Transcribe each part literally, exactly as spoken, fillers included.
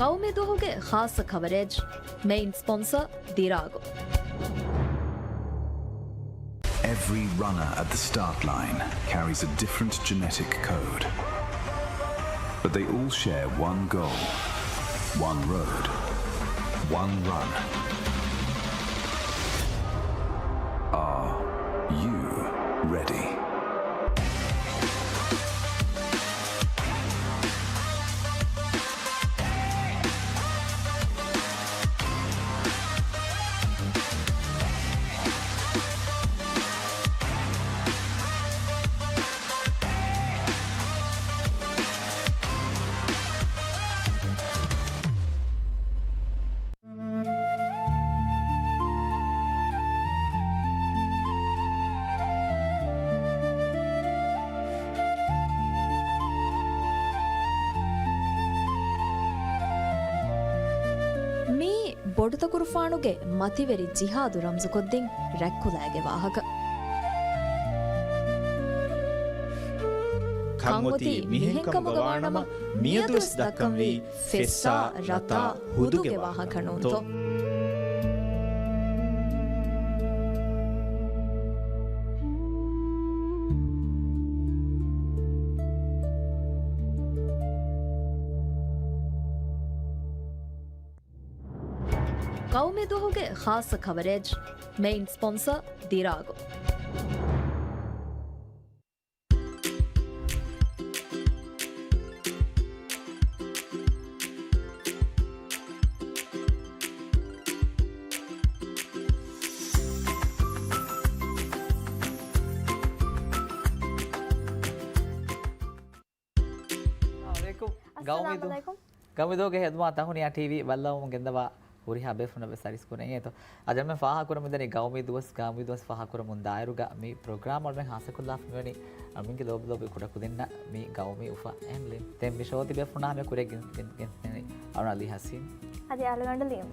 ގައުމީ ދުވަހުގެ ޚާއްޞަ ކަވަރޭޖް، މެއިން ސްޕޮންސަ، ދިރާގު. Every runner at the start line carries a different genetic code, but they all share one goal, one road, one run. Are you ready? މިއީ ބޮޑުތަކުރުފާނުގެ މަތިވެރި ޖިހާދު ރަމްޒުކޮށްދިން ރަތްކުލައިގެ ވާހަކަ. ކަންއޮތީ މިހެން ކަމުގަ ވާނަމަ، މިއަދުވެސް ދައްކަންވީ ފެއްސާ ރަތާ ހުދުގެ ވާހަކަ ނޫންތޯ؟ ގައުމީ ދުވަހުގެ ޚާއްޞަ ކަވަރޭޖް، މެއިން ސްޕޮންސަ، ދިރާގު. ގައުމީ ދު-، އައްސަލާމު ޢަލައިކުމް. ގައުމީ ދުވަހުގެ ހިދުމަތް ތަހުނިޔާ ޓީވީ ބައްލަވަމުން ގެންދަވާ ހުރިހާ ބޭފުޅުންނަށް ވެސް އަރިސް ކުރަން އެނގޭތޯ. އަދި އަޅުމެން ފާހަގަކުރަމުންދަނީ ގައުމީ ދުވަސް، ގައުމީ ދުވަސް ފާހަގަކުރަމުން ދާއިރުގަ މި ޕްރޮގްރާމް އަޅުމެން ހާއްސަކޮށްލާފަ މިވަނީ އަޅުމެންގެ ލޯބި ލޯބި ކުޑަކުދިންނަށް މި ގައުމީ އުފާ އެހެން ލިން. ދެން މި ޝޯ ތިބޭފުޅުންނާ ހަމަޔަށް ކުރިއަށް ގެން، ގެން، ގެން، ގެން، އަޅުން އަލީ ހަސީން. އަދި އަޅުގަނޑު ލީމް.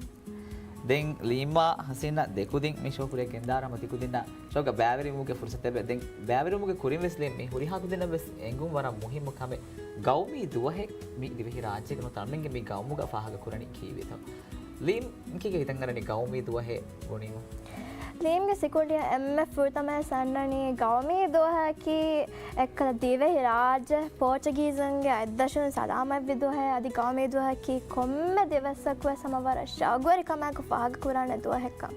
ދެން ލީމާ ހަސީން ދެކުދިން މި ޝޯ ކުރިއަށް ގެންދާރަމަ ތިކުދިންނަށް ޝޯގަ ބައިވެރިވުމުގެ ފުރުސަތެއް ދެން ބައިވެރިވުމުގެ ކުރިން ވެސް ލީމް މި ހުރިހާ ކުދިންނަށް ވެސް އެނގުން ވަރަށް މުހިއްމު ކަމެއް ގައުމީ ދުވަހެއް މި ދިވެހި ރާއްޖޭގަ ނުވަތަ އަޅުމެންގެ މި ގައުމުގަ ފާހަގަ ކުރަނީ ކީއްވެތޯ؟ ލީމް ކީކޭ ހިތަށް އަރަނީ ގައުމީ ދުވަހެއް ބުނީމު؟ ލީމްގެ ސިކުނޑިއަށް އެންމެ ފުރަތަމަވެސް އަންނަނީ ގައުމީ ދުވަހަކީ އެއްކަލަ ދިވެހި ރާއްޖެ ޕޯޗުގީޒުންގެ އަތްދަށުން ސަލާމަތްވި ދުވަހެއް. އަދި ގައުމީ ދުވަހަކީ ކޮންމެ ދިވެއްސަކުވެސް ހަމަ ވަރަށް ޝައުގުވެރިކަމާއެކު ފާހަގަކުރާނެ ދުވަހެއްކަން.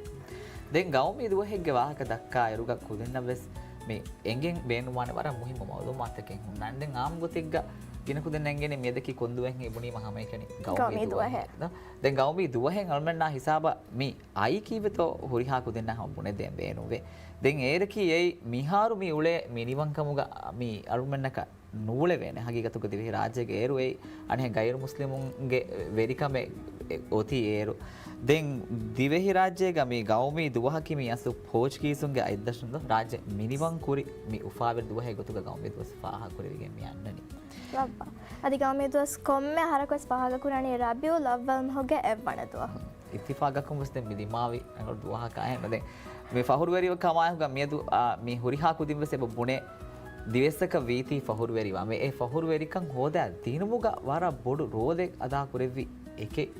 ދެން ގައުމީ ދުވަހެއްގެ ވާހަކަ ދައްކާ އިރުގަ ކުދިންނަށް ވެސް މި އެނގެން ބޭނުންވާނެ ވަރަށް މުހިއްމު މައުލޫމާތުތަކެއް ހުންނާނެ. ދެން އާއްމު ގޮތެއްގަ ގިނަ ކުދިންނަށް އެނގޭނެ މިއަދަކީ ކޮން ދުވަހެއް ބުނީމަ ހަމައެކަނި ގައުމީ ގައުމީ ދުވަހެއް. ދުވަހެއް. ދެން ގައުމީ ދުވަހެއް އަޅުމެންނާ ހިސާބަށް މި އައީ ކީއްވެތޯ ހުރިހާ ކުދިންނަށް ހަމަ ބުނެދޭން ބޭނުންވޭ. ދެން އޭރަކީ އެއީ މިހާރު މި އުޅޭ މިނިވަންކަމުގަ މި އަޅުމެންނަކަށް ނޫޅެވޭނެ. ހަގީގަތުގަ ދިވެހި ރާއްޖޭގަ އޭރު އެއީ އަނެއް ޣައިރު މުސްލިމުންގެ ވެރިކަމެއް އޮތީ އޭރު. ދެން ދިވެހި ރާއްޖޭގަ މި ގައުމީ ދުވަހަކީ މި އަސްލު ޕޯޗުގީޒުންގެ އަތްދަށުން ދޯ ރާއްޖެ މިނިވަން ކުރި މި އުފާވެރި ދުވަހެއް ގޮތުގަ ގައުމީ ދުވަސް ފާހަގަކުރެވިގެން މި އަންނަނީ. ލައްވާ. އަދި ގައުމީ ދުވަސް ކޮންމެ އަހަރަކުވެސް ފާހަގަކުރަނީ ރަބީޢުލް އައްވަލް މަހުގެ އެއްވަނަ ދުވަހު. އިއްތިފާގަކުން ވެސް ދެން މި ދިމާވި ރަނގަޅު ދުވަހަކަށް އެހެން. ދެން މި ފަހުރުވެރި ކަމާއެކުގަ މިއަދު، އާ، މި ހުރިހާ ކުދިން ވެސް އެބަ ބުނޭ ދިވެއްސަކަށް ވީތީ ފަހުރުވެރިވާ. މި އެ ފަހުރުވެރިކަން ހޯދާ ދިނުމުގަ ވަރަށް ބޮޑު ރޯލެއް އަދާ ކުރެއްވި އެކެއް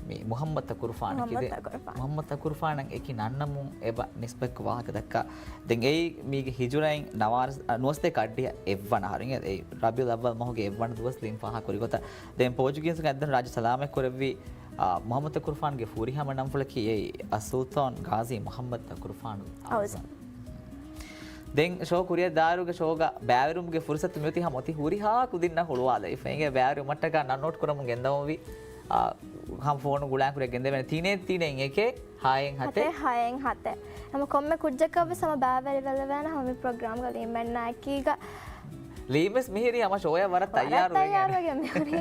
މި މުޙައްމަދު ތަކުރުފާނަކީ. މުޙައްމަދު ދެ-، ތަކުރުފާނު. މުޙައްމަދު ތަކުރުފާނަށް އެކި ނަންނަމުން އެބަ ނިސްބަތްކޮށް ވާހަކަ ދައްކާ. ދެން އެއީ މީގެ ހިޖުރައިން ނަވާރަ-، ނުވަސަތޭކަ އަށްޑިހަ އެއްވަނަ އަހަރު. އެއީ ރަބީޢުލް އައްވަލް މަހުގެ އެއްވަނަ ދުވަސް ލީމް ފާހަގަ ކުރި ގޮތަށް. ދެން ޕޯޗުގީޒުން އަތްދަށުން ރާއްޖެ ސަލާމަތް ކުރެއްވި، އާ، މުޙައްމަދު ތަކުރުފާނުގެ ފުރިހަމަ ނަންފުޅަކީ އެއީ އައްސުލްޠާން ޣާޒީ މުޙައްމަދު ތަކުރުފާނު އައުޒަމް. އައުޒަމް. ދެން ޝޯ ކުރިއަށް ދާއިރުގަ ޝޯގަ ބައިވެރިވުމުގެ ފުރުސަތު މިއޮތީ ހަމަ އޮތީ ހުރިހާ ކުދިންނަށް ހުޅުވާލައިފަ. އިނގޭ ބައިވެރިވުމަށްޓަކާ ނަން ނޯޓް ކުރަމުން ގެންދަވަންވީ، އާ، ހަމަ ފޯނު ގުޅާން ކުރިއަށް ގެންދެވޭނެ ތިނެއް ތިނެއް އެކެއް ހައެއް ހަތެއް. ހަތެއް ހައެއް ހަތެއް. ހަމަ ކޮންމެ ކުއްޖަކަށް ވެސް ހަމަ ބައިވެރިވެލެވޭނެ ހަމަ މި ޕްރޮގްރާމްގަ ލީމް އަންނަ އެކީގަ. ލީމް ވެސް މިހިރީ ހަމަ ޝޯއަށް ވަރަށް ވަރަށް ތައްޔާރު ވެގެން. ތައްޔާރު ވެގެން މިހުރީ.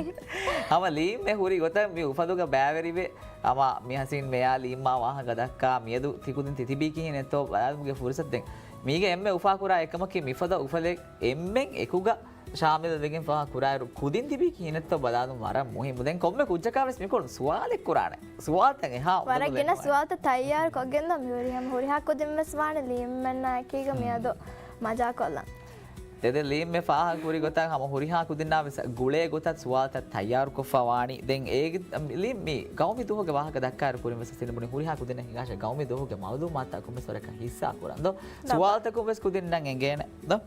ހަމަ ލީމް އެ ހުރި ގޮތަށް މި އުފަލުގަ ބައިވެރިވެ، ހަމަ މި ހަސީން މެޔާ ލީމްއާ ވާހަކަ ދައްކާ މިއަދު ތިކުދިން ތިތިބީ ކިހިނެއްތޯ ބަލާލުމުގެ ފުރުސަތު ދެން. މީގެ އެންމެ އުފާކުރާ އެކަމަކީ މިފަދަ އުފަލެއް އެންމެން އެކުގަ ޝާމިލް ވެގެން ފާހަގަ ކުރާއިރު، ކުދިން ތިބީ ކިހިނެއްތޯ ބަލާލުން ވަރަށް މުހިއްމު. ދެން ކޮންމެ ކުއްޖަކާ ވެސް މިކޮޅުން ސުވާލެއް ކުރާނެ. ސުވާލުތައް އެހާ ވަރަށް ގިނަ ސުވާލުތައް ތައްޔާރު ކޮށްގެން ދާ މިހުރީ. ހަމަ ހުރިހާ ކުދިން ވެސް ވާނެ ލީމް އަންނަ އެކީގަ މިއަދު މަޖާކޮށްލަން. ދެން ލީމް މި ފާހަގަ ކުރި ގޮތަށް ހަމަ ހުރިހާ ކުދިންނާ ވެސް ގުޅޭ ގޮތަށް ސުވާލުތައް ތައްޔާރުކޮށްފަ ވާނީ. ދެން އޭގެ ލީމް މި ގައުމީ ދުވަހުގެ ވާހަކަ ދައްކާއިރު ކުރިން ވެސް ތިން ބުނި ހުރިހާ ކުދިންނަށް ހިނގާށޭ ގައުމީ ދުވަހުގެ މައުލޫމާތުތައް ކޮންމެސް ވަރަކަށް ހިއްސާ ކުރަން ދޯ؟ ސުވާލުތަކުން ވެސް ކުދިންނަށް އެނގޭނެ ދޯ؟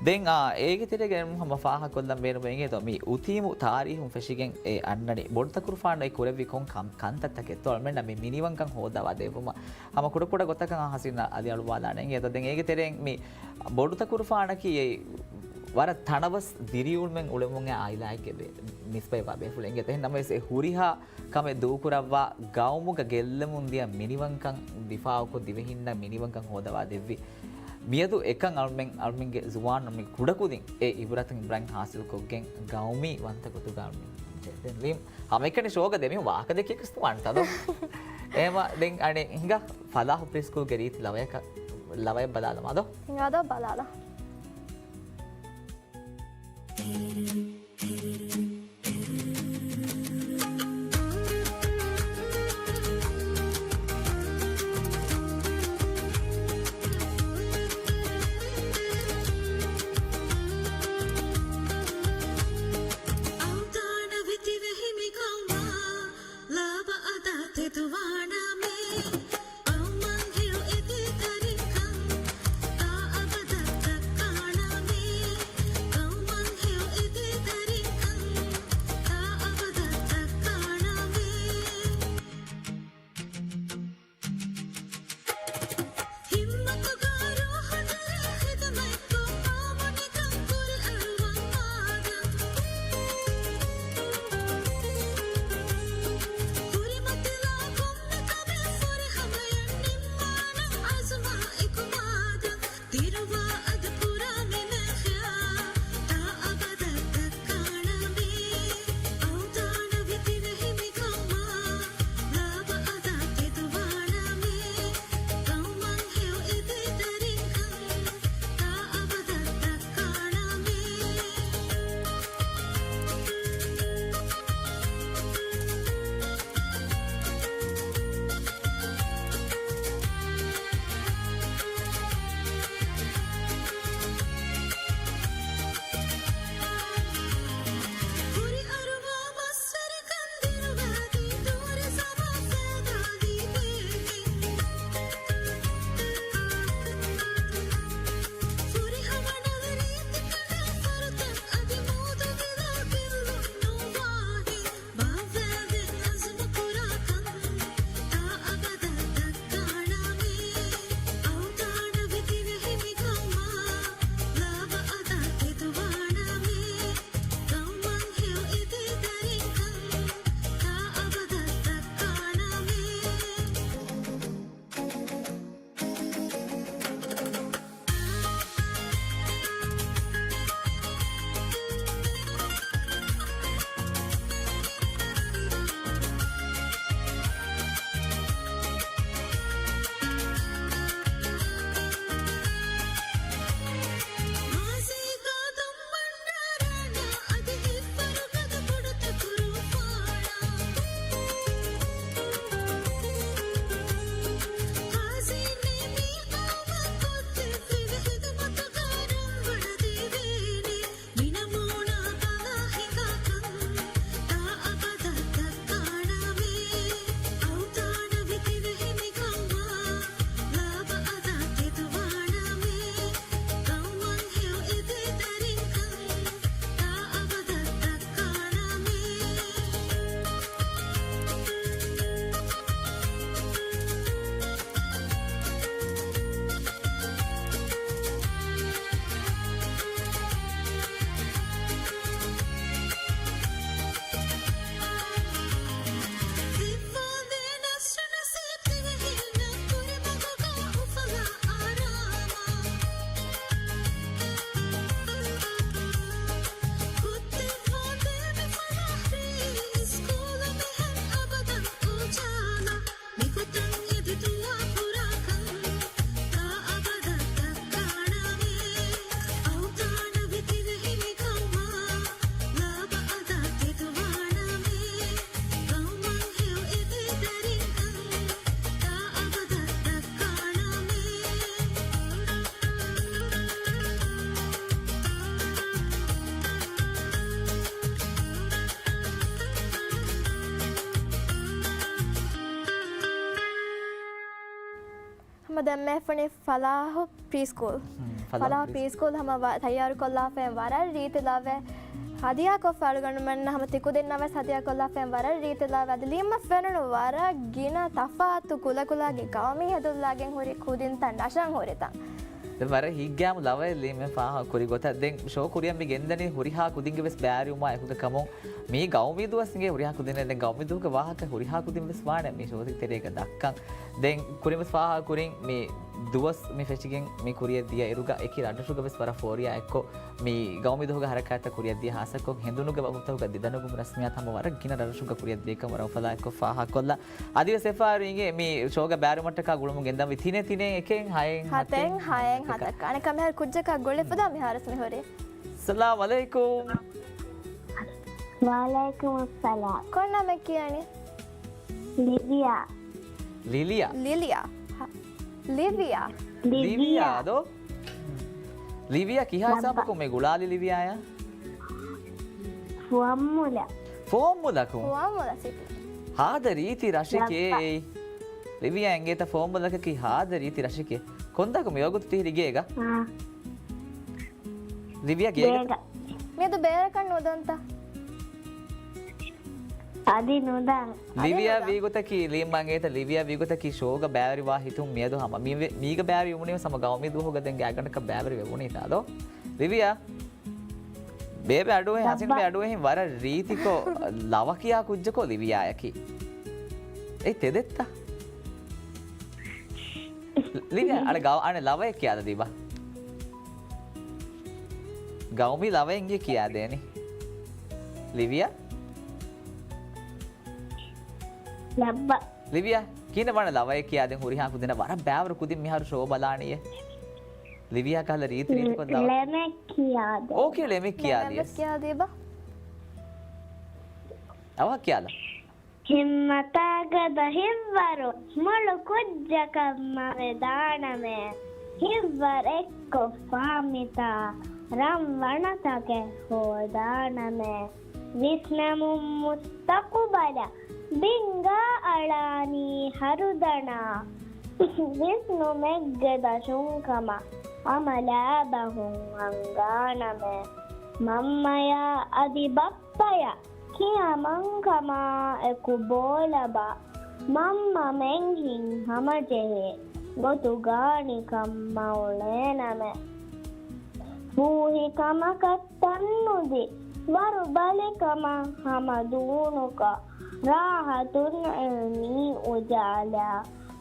ދެން އާ، އޭގެ ތެރޭގައި ހަމަ ފާހަގަކޮށްލަން ބޭނުމެއް އެނގޭތޯ؟ މި އުތީމު ތާރީހުން ފެށިގެން އެ އަންނަނީ ބޮޑުތަކުރުފާނު އެ ކުރެއްވި ކޮން ކަން-، ކަންތައްތަކެއްތޯ؟ އަޅުމެންނަށް މި މިނިވަންކަން ހޯދަވާ ދެއްވުމަށް ހަމަ ކުޑަކުޑަ ގޮތަކަށް އާ ހަސީން އަލި އަޅުވާލާނެ އެނގޭތޯ؟ ދެން އޭގެ ތެރެއިން މި ބޮޑުތަކުރުފާނަކީ އެ ވަރަށް ތަނަވަސް ދިރިއުޅުމެއް އުޅެމުން އައި އާއިލާއެއްގެ ބޭ-، ނިސްބަތްވާ ބޭފުޅެއް އެނގޭތޯ؟ އެހެން ނަމަވެސް އެ ހުރިހާ ކަމެއް ދޫކުރައްވާ ގައުމުގަ ގެއްލެމުން ދިޔަ މިނިވަންކަން ދިފާއުކޮށް ދިވެހިންނަށް މިނިވަންކަން ހޯދަވާ ދެއްވި. މިއަދު އެކަން އަޅުމެން، އަޅުމެންގެ ޒުވާން އަޅުމެން ކުޑަކުދިން އެ އިބުރަތު އިބްރާހިމް ހާސިލްކޮށްގެން ގައުމީ ވަންތަ ގޮތުގަ އަޅުމެން ދެން ލީމް ހަމައެކަނި ޝޯގަ ދެމި ވާހަކަ ދެކެ ކުސްތު ވާންތަ ދޯ؟ އެހެމަ ދެން އަނެ ހިނގާ ފަލާހު ޕްރީ ސްކޫލްގެ ރީތި ލަވަޔަކަށް، ލަވަޔަށް ބަލާލަމާ ދޯ؟ ހިނގާ ދޯ ބަލާލާ. އައުދާނަ ވިތިވެހި މި ގައުމާ، ލާބަ އަދާ ތެދުވާނަމޭ. ގައުމަށް ހެޔޮ އެދޭ ދަރިންކަން، ތާ އަބަދަށް ދައްކާނަމޭ. ގައުމަށް ހެޔޮ އެދޭ ދަރިންކަން، ތާ އަބަދަށް ދައްކާނަމޭ. ހިއްމަތުގަ ރޫހު ދެރަ ޚިދުމަތްކޮށް، ގައުމު ނިކަން ކުރިއަރުވަން އާދަ. ކުރިމަތިލާ ކޮންމެ ކަމެއް ފުރިހަމަ ދެންމެ ފުނި ފަލާހު ޕްރީ ސްކޫލް. ހުން، ފަލާހު ފަލާހު ޕްރީ ޕްރީ ސްކޫލް ހަމަ ވަ-، ތައްޔާރުކޮށްލާފައި ވަރަށް ރީތި ލަވައެއް. ހަދިޔާކޮށްފަ އަޅުގަނޑުމެންނަށް ހަމަ ތިކުދިންނަށް ވެސް ހަދިޔާކޮށްލާފައި ވަރަށް ރީތި ލަވައެއް. އަދި ލީމަށް ފެނުނު ވަރަށް ގިނަ ތަފާތު ކުލަކުލާގެ ގައުމީ ހެދުން ލާގެން ހުރި ކުދިންތައް، ނަޝަން ހުރިތަން. ދެން ވަރަށް ހިތްގައިމު ލަވައެއް ލީމެން ފާހަގަ ކުރި ގޮތަށް. ދެން ޝޯ ކުރިއަށް މި ގެންދަނީ ހުރިހާ ކުދިންގެ ވެސް ބައިވެރިވުމާ އެކުގަ ކަމުން. މީ ގައުމީ ދުވަސް އިނގޭ ހުރިހާ ކުދިންނަށް. ދެން ގައުމީ ދުވަހުގެ ވާހަކަ ހުރިހާ ކުދިން ވެސް ވާނެ މި ޝޯތަކުގެ ތެރޭގަ ދައްކަން. ދެން ކުރިން ވެސް ފާހަގަ ކުރިން މި ދުވަސް މި ފެށިގެން މި ކުރިއަށް ދިޔަ އިރުގަ އެކި ރަށްރަށުގަ ވެސް ވަރަށް ފޯރިއާ އެއްކޮށް މި ގައުމީ ދުވަހުގެ ހަރަކާތްތައް ކުރިއަށް ދިޔަ ހާއްސަކޮށް ހެނދުނުގެ ވަގުތުތަކުގަ ދިދަނުގެ ރަސްމިއްޔާތު ހަމަ ވަރަށް ގިނަ ރަށްރަށުގަ ކުރިއަށް ދިޔަކަން ވަރަށް އުފަލާ އެއްކޮށް ފާހަގަކޮށްލާ. އަދިވެސް އެއްފަހަރު އިނގޭ މި ޝޯގަ ބައިވެރިވުމަށްޓަކާ ގުޅުމުން ގެންދަންވީ ތިނެއް ތިނެއް އެކެއް ހައެއް ހަތެއް ހަތެއް ހައެއް ހަތަކަށް. ހަތަކަށް. އަނެއްކާ މިހާރު ކުއްޖަކާ ގުޅި ފުދާ މިހާރުވެސް މި ހުރީ. ސަލާމް އަލައިކުމް. ވަޢަލައިކުމުއްސަލާމް. ކޮން ނަމެއް ކިޔަނީ؟ ލިވިޔާ. ލިލިޔާ؟ ލިލިޔާ. ހަ، ލިވިޔާ. ލިވިޔާ. ލިވިޔާ ދޯ؟ ލިވިޔާ ކިހާ ހިސާބަކުން މި ގުޅާލި ލިވިޔާޔާ؟ ފުވައްމުލަ. ފުވައްމުލަކުން؟ ފުވައްމުލަ ސިޓީ. ހާދަ ރީތި ރަށެކޭ ލައްބަ. އެއީ. ލިވިޔާ އެނގޭތަ ފުވައްމުލަކަކީ ހާދަ ރީތި ރަށެކޭ. ކޮންދާކު މިވަގުތު ތިހިރީ ގޭގަ؟ އާ. ލިވިޔާ ގޭގަ. ގޭގަ. މިއަދު ބޭރަކަށް ނުދަންތަ؟ އަދި ނުދަން. ލިވިޔާ އަދި ނުދަން. ވީގޮތަކީ، ލީމް އަނގޭތަ ލިވިޔާ ވީގޮތަކީ ޝޯގަ ބައިވެރިވާ ހިތުން މިއަދު ހަމަ މީ-، މީގަ ބައިވެރިވުމުނީ ހަމަ ގައުމީ ދުވަހުގަ ދެން ގާތްގަނޑަކަށް ބައިވެރިވެވުނީތާ ދޯ؟ ލިވިޔާ. ބޭބެ އަޑުއެހި، ހަސިންބެ އަޑުއެހި ވަރަށް ރީތިކޮށް ލަވަ ކިޔާ ކުއްޖަކޯ ލިވިޔާއަކީ. އެއީ ތެދެއްތަ؟ ލިވިޔާ، އަޅެ ގަ-، އަނެއް ލަވައެއް ކިޔާލަ ދީބަ. ގައުމީ ލަވައެއް އިނގޭ ކިޔާދޭނެ. ލިވިޔާ. ލައްބަ. ލިވިޔާ، ކިހިނެއް ވާނެ ލަވައެއް ކިޔާދޭން ހުރިހާ ކުދިންނަށް ވަރަށް ބައިވަރު ކުދިން މިހާރު ޝޯ ބަލާނީއޭ. ލިވިޔާ ކަހަލަ ރީތި ރީތިކޮށް ލަވަ. ލެމެއް ކިޔާދޭ. އޯކޭ، ލެމެއް ކިޔާދިޔަސް. ލެމެއް ކިޔާދީބަ. އަވަހަށް ކިޔާލަ. ހިންމަތާގަދަ ހިތްވަރު މޮޅު ކުއްޖަކަށް މަވެދާނަމޭ. ހިތްވަރެއްކޮށްފާ މިތާ ރަންވަނަތަކެއް ހޯދާނަމޭ. ވިސްނަމުން މުސްތަޤުބަލަށް ބިންގާ އަޅާނީ ހަރުދަނާ. ވިސްނުމެއްގެ ދަށުން ކަމަށް އަމަލާ ބަހުން އަންގާނަމޭ. މަންމަޔާ އަދި ބައްޕަޔާ ކިޔަމަންކަމާ އެކު ބޯލަބާ. މަންމަމެން ހިތްހަމަޖެހޭ ގޮތުގާ ނިކަން މައުޅޭނަމޭ. ފޫހިކަމަކަށް ތަންނުދީ، ވަރުބަލިކަމަށް ހަމަދޫނުކޮށް، ރާހަތުން އިލްމީ އުޖާލާ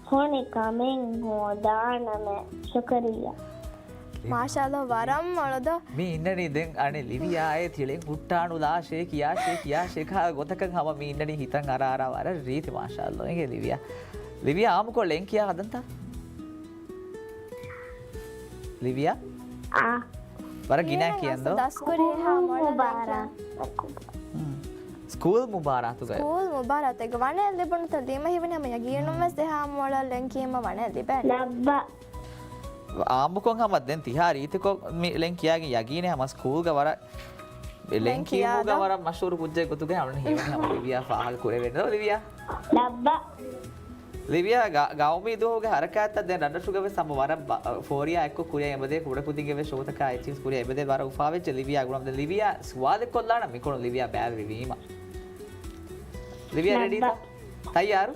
ފޮނިކަމެއް ހޯދާނަމޭ. ޝުކުރިއްޔާ. މާޝާﷲ، ވަރަށް މޮޅުދޯ. މި އިންނަނީ ދެން އަނެއް ލިވިޔާއޭ ތިޅެން ހުއްޓާނުލާށޭ ކިޔާށޭ ކިޔާށޭ ކާ ގޮތަކަށް ހަމަ މި އިންނަނީ ހިތަށް އަރާ އަރާ ވަރަށް ރީތި މާޝާﷲ. އިނގޭ ލިވިޔާ. ލިވިޔާ އާއްމުކޮށް ޅެން ކިޔާ ހަދަންތަ؟ ލިވިޔާ؟ އާ. ވަރަށް ގިނަ ކިޔަންދޯ؟ ދަސްކުރި ހާ މޮޅަށް ލެން ކިޔާ. ހުން. ސްކޫލް މުބާރާތުގަ. ސްކޫލް މުބާރާތެއްގަ ވަނައެއް ލިބުނުތަ؟ ލީމަ ހީވަނީ ހަމަ ޔަގީނުން ވެސް ދެހާ މޮޅަށް ލެން ކީމަ ވަނައެއް ލިބޭނެ. ލައްބަ. އާއްމުކޮށް ހަމަ ދެން ތިހާ ރީތިކޮށް މި ލެން ކިޔާގެން ޔަގީނެއް ހަމަ ސްކޫލްގަ ވަރަށް ލެން ކިޔުމުގަ ވަރަށް މަޝްހޫރު ކުއްޖެއް ގޮތުގަ ހަމަ ހީވަނީ ހަމަ ލިވިޔާ ފާހަގަ ކުރެވޭނެ ދޯ ލިވިޔާ؟ ލައްބަ. ލިވިޔާ ގަ-، ގައުމީ ދުވަހުގެ ހަރަކާތްތައް ދެން ރަށްރަށުގަ ވެސް ހަމަ ވަރަށް ބަ-، ފޯރިއާ އެއްކޮށް ކުރިއަށް އެބަދޭ ކުޑަކުދިންގެ ވެސް ޝޯތަކާ އެއްޗެހި ކުރިއަށް އެބަދޭ ވަރަށް އުފާވެއްޖެ ލިވިޔާ ގުޅަން. ދެން ލިވިޔާ ސުވާލެއް ކޮށްލާނަން މިކޮޅުން ލިވިޔާ ބައިވެރިވީމަ. ލިވިޔާ ރެޑީތަ؟ ތައްޔާރު؟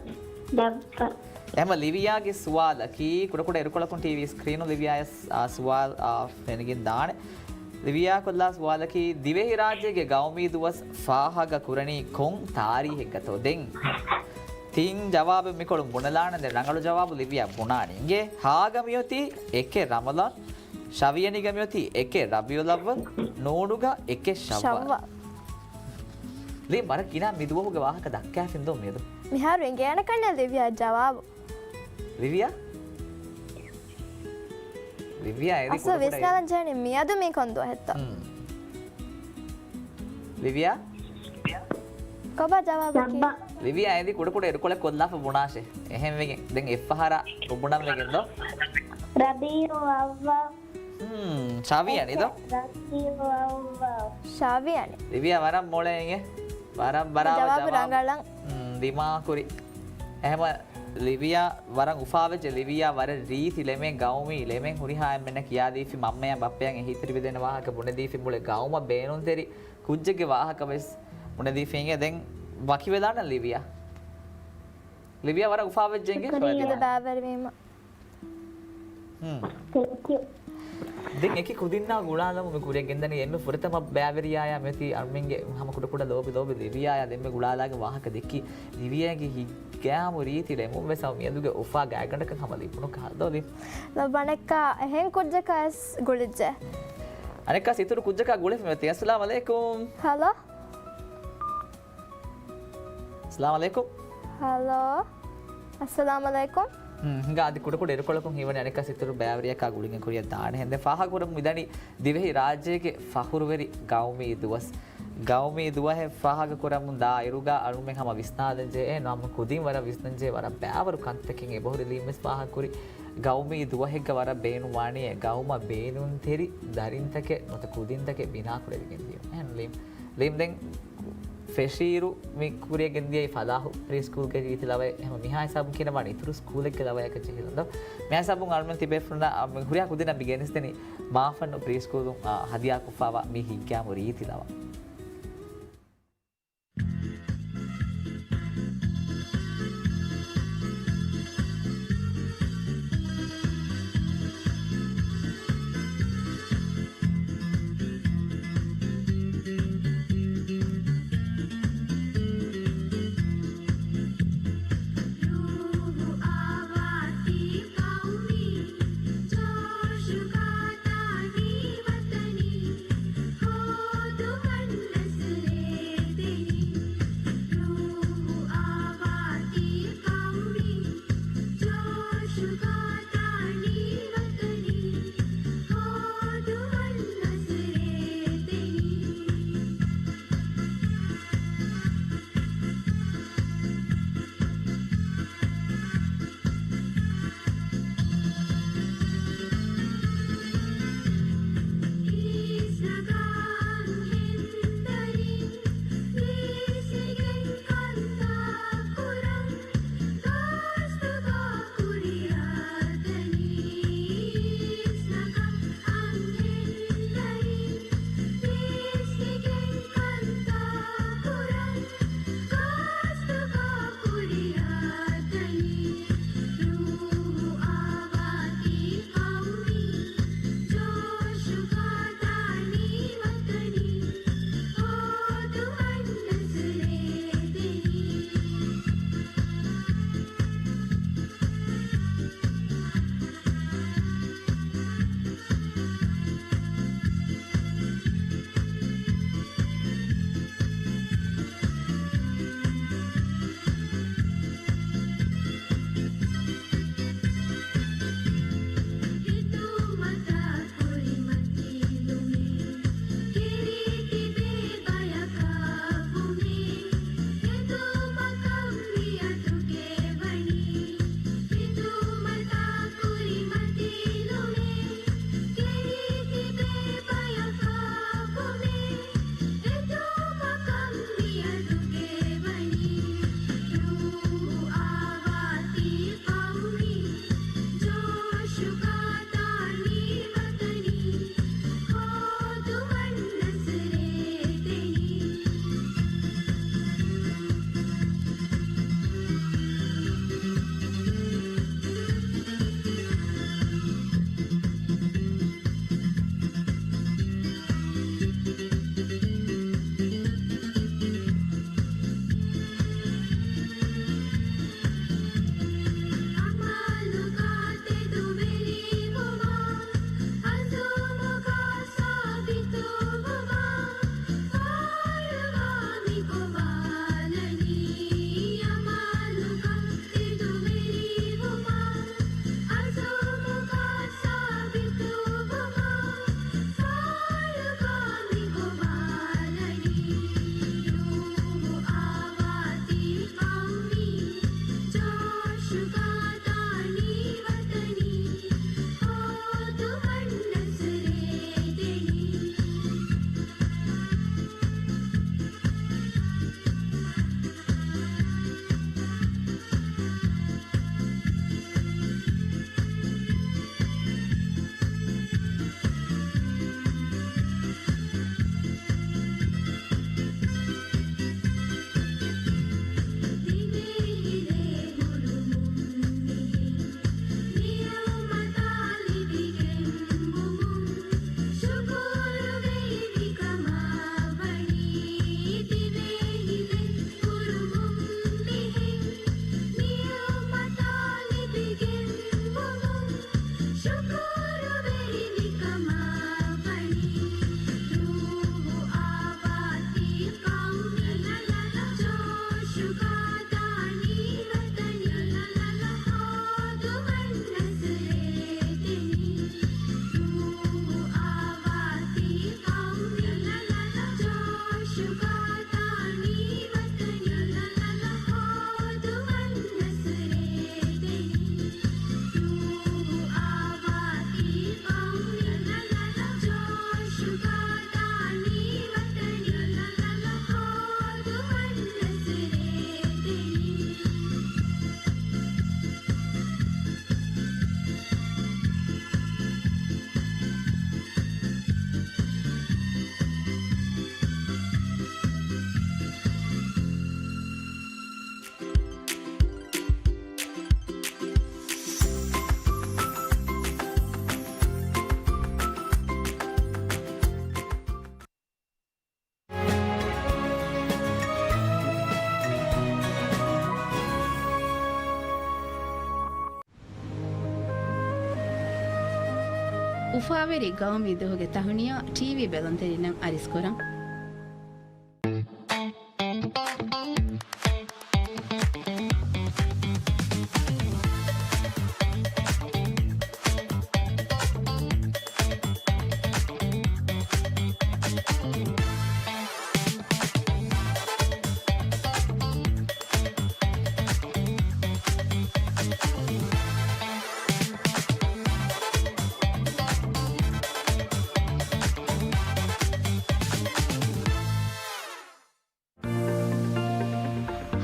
އެހެމަ ލިވިޔާގެ ސުވާލަކީ، ކުޑަކުޑަ އިރުކޮޅަކުން ޓީވީ ސްކްރީނު ލިވިޔާޔަސް އާ ސުވާލު އާ ފެނިގެން ދާނެ. ލިވިޔާ ކޮށްލާ ސުވާލަކީ، ދިވެހިރާއްޖޭގެ ގައުމީ ދުވަސް ފާހަގަ ކުރަނީ ކޮން ތާރީހެއްގަތޯ؟ ދެން ތިން ޖަވާބެއް މިކޮޅުން ބުނެލާނެ. ދެން ރަނގަޅު ޖަވާބު ލިވިޔާ ބުނާނީ. އިނގޭ، ހާގަ މިއޮތީ އެކެއް ރަމަޟާން، ޝަވިޔަނިގަ މިއޮތީ އެކެއް ރަބީޢުލް އައްވަލް، ނޫނުގަ އެކެއް ޝައްވާލް. ޝައްވާލް. ލީ ވަރަށް ގިނަ މި ދުވަހުގެ ވާހަކަ ދައްކާފިން ދޯ މިއަދު. މިހާރު އެނގޭނެ ކަންނޭ ލިވިޔާ ޖަވާބު. ލިވިޔާ؟ ލިވިޔާ އެދި އަސްލު ކުޑަކުޑަ ވިސްނާލަން ޖެހެނީ މިއަދު މީ ކޮން ދުވަހެއްތޯ؟ ހުން. ލިވިޔާ؟ ކޮބާ ޖަވާބަކީ؟ ލައްބަ. ލިވިޔާ އެދި ކުޑަކުޑަ އިރުކޮޅެއް ކޮށްލާފަ ބުނާށޭ. އެހެންވެގެން ދެން އެއްފަހަރާ ބުނަން ވެގެން ދޯ؟ ރަބީޢުލް އައްވަލް. ހުން، ޝަވިޔަނި ދޯ؟ ރަބީޢުލް އައްވަލް. ޝަވިޔަނި. ލިވިޔާ ވަރަށް މޮޅޭ އިނގޭ. ވަރަށް ބަރާބަރ ޖަވާބު ޖަވާބު. ރަނގަޅަށް. ހުން، ދިމާކުރި. އެހެމަ ލިވިޔާ ވަރަށް އުފާވެއްޖެ. ލިވިޔާ ވަރަށް ރީތި ޅެމެއް، ގައުމީ ޅެމެއް. ހުރިހާ އެންމެންނަށް ކިޔާދީފި، މަންމަޔަށް ބައްޕަޔަށް އެހީތެރިވެދޭނެ ވާހަކަ ބުނެދީފި، މުޅި ގައުމަށް ބޭނުންތެރި ކުއްޖެއްގެ ވާހަކަ ވެސް ބުނެދީފީގެ. ދެން ވަކިވެލާނަން ލިވިޔާ. ލިވިޔާ ވަރަށް އުފާވެއްޖެ އިނގޭ. ޝުކުރިއްޔާ ޝޮއިލާ. އަދި ބައިވެރިވީމަ. ހުން. ތެންކް ޔޫ. ދެން އެކި ކުދިންނާ ގުޅާލަމުން މި ކުރިއަށް ގެންދަނީ. އެންމެ ފުރަތަމަ ބައިވެރިޔާޔާ މިއޮތީ އަޅުމެންގެ ހަމަ ކުޑަކުޑަ ލޯބި ލޯބި ލިވިޔާޔާ. ދެން މި ގުޅާލާގެ ވާހަކަ ދެއްކި ލިވިޔާގެ ހިތްގައިމު ރީތި ޅެމުން ވެސް ހަމަ މިއަދުގެ އުފާ ގާތްގަނޑަކަށް ހަމަ ލިބުނު ކަހަލަ ދޯ ލި. ލޯބި އަނެއްކާ އެހެން ކުއްޖަކަށް ގުޅިއްޖެ. އަނެއްކާ ސިތުރު ކުއްޖަކާ ގުޅެފި މެތި. އައްސަލާމް އަލައިކުމް. ހަލޯ. އައްސަލާމް އަލައިކުމް. ހަލޯ. އައްސަލާމް އަލައިކުމް. ހުން، ހިނގާ އަދި ކުޑަކުޑަ އިރުކޮޅަކުން ހީވަނީ އަނެއްކާ ސިތުރު ބައިވެރިޔަކާ ގުޅިގެން ކުރިއަށް ދާނެ ހެންދެން ފާހަގަކުރަމުން މިދަނީ ދިވެހި ރާއްޖޭގެ ފަޚުރުވެރި ގައުމީ ދުވަސް. ގައުމީ ދުވަހެއް ފާހަގަކުރަމުން ދާ އިރުގަ އަޅުމެން ހަމަ ވިސްނާލަންޖެހޭ، ނަމަ ކުދިން ވަރަށް ވިސްނަންޖެހޭ، ވަރަށް ބައިވަރު ކަންތަކެއް. އެބަހުރި ލީމް ވެސް ފާހަގަކުރި ގައުމީ ދުވަހެއްގަ ވަރަށް ބޭނުންވާނީ ގައުމަށް ބޭނުންތެރި ދަރިންތަކެއް ނުވަތަ ކުދިންތަކެއް ބިނާކުރެވިގެން ދިޔުން. އެހެން ލީމް، ލީމް ދެން ފެށިއިރު މި ކުރިއަށް ގެންދިޔައީ ފަލާހު ޕްރީ ސްކޫލްގެ ރީތި ލަވައެއް. އެހެން މިހާ ހިސާބުން ކިޔަންވާނީ އިތުރު ސްކޫލެއްގެ ލަވަޔަކަށް ޖެހިލަން ދޯ. މިހާ ހިސާބުން އަޅުމެން ތިބޭފުޅުންނަށް މި ހުރިހާ ކުދިންނަށް މި ގެނެސްދެނީ މާފަންނު ޕްރީ ސްކޫލުން ހަދިޔާކޮށްފައިވާ މި ހިތްގައިމު ރީތި ލަވަ. އުފާވެރި ގައުމީ ދުވަހުގެ ތަހުނިޔާ ޓީވީ ބެލުންތެރިންނަށް އަރިސްކުރަން.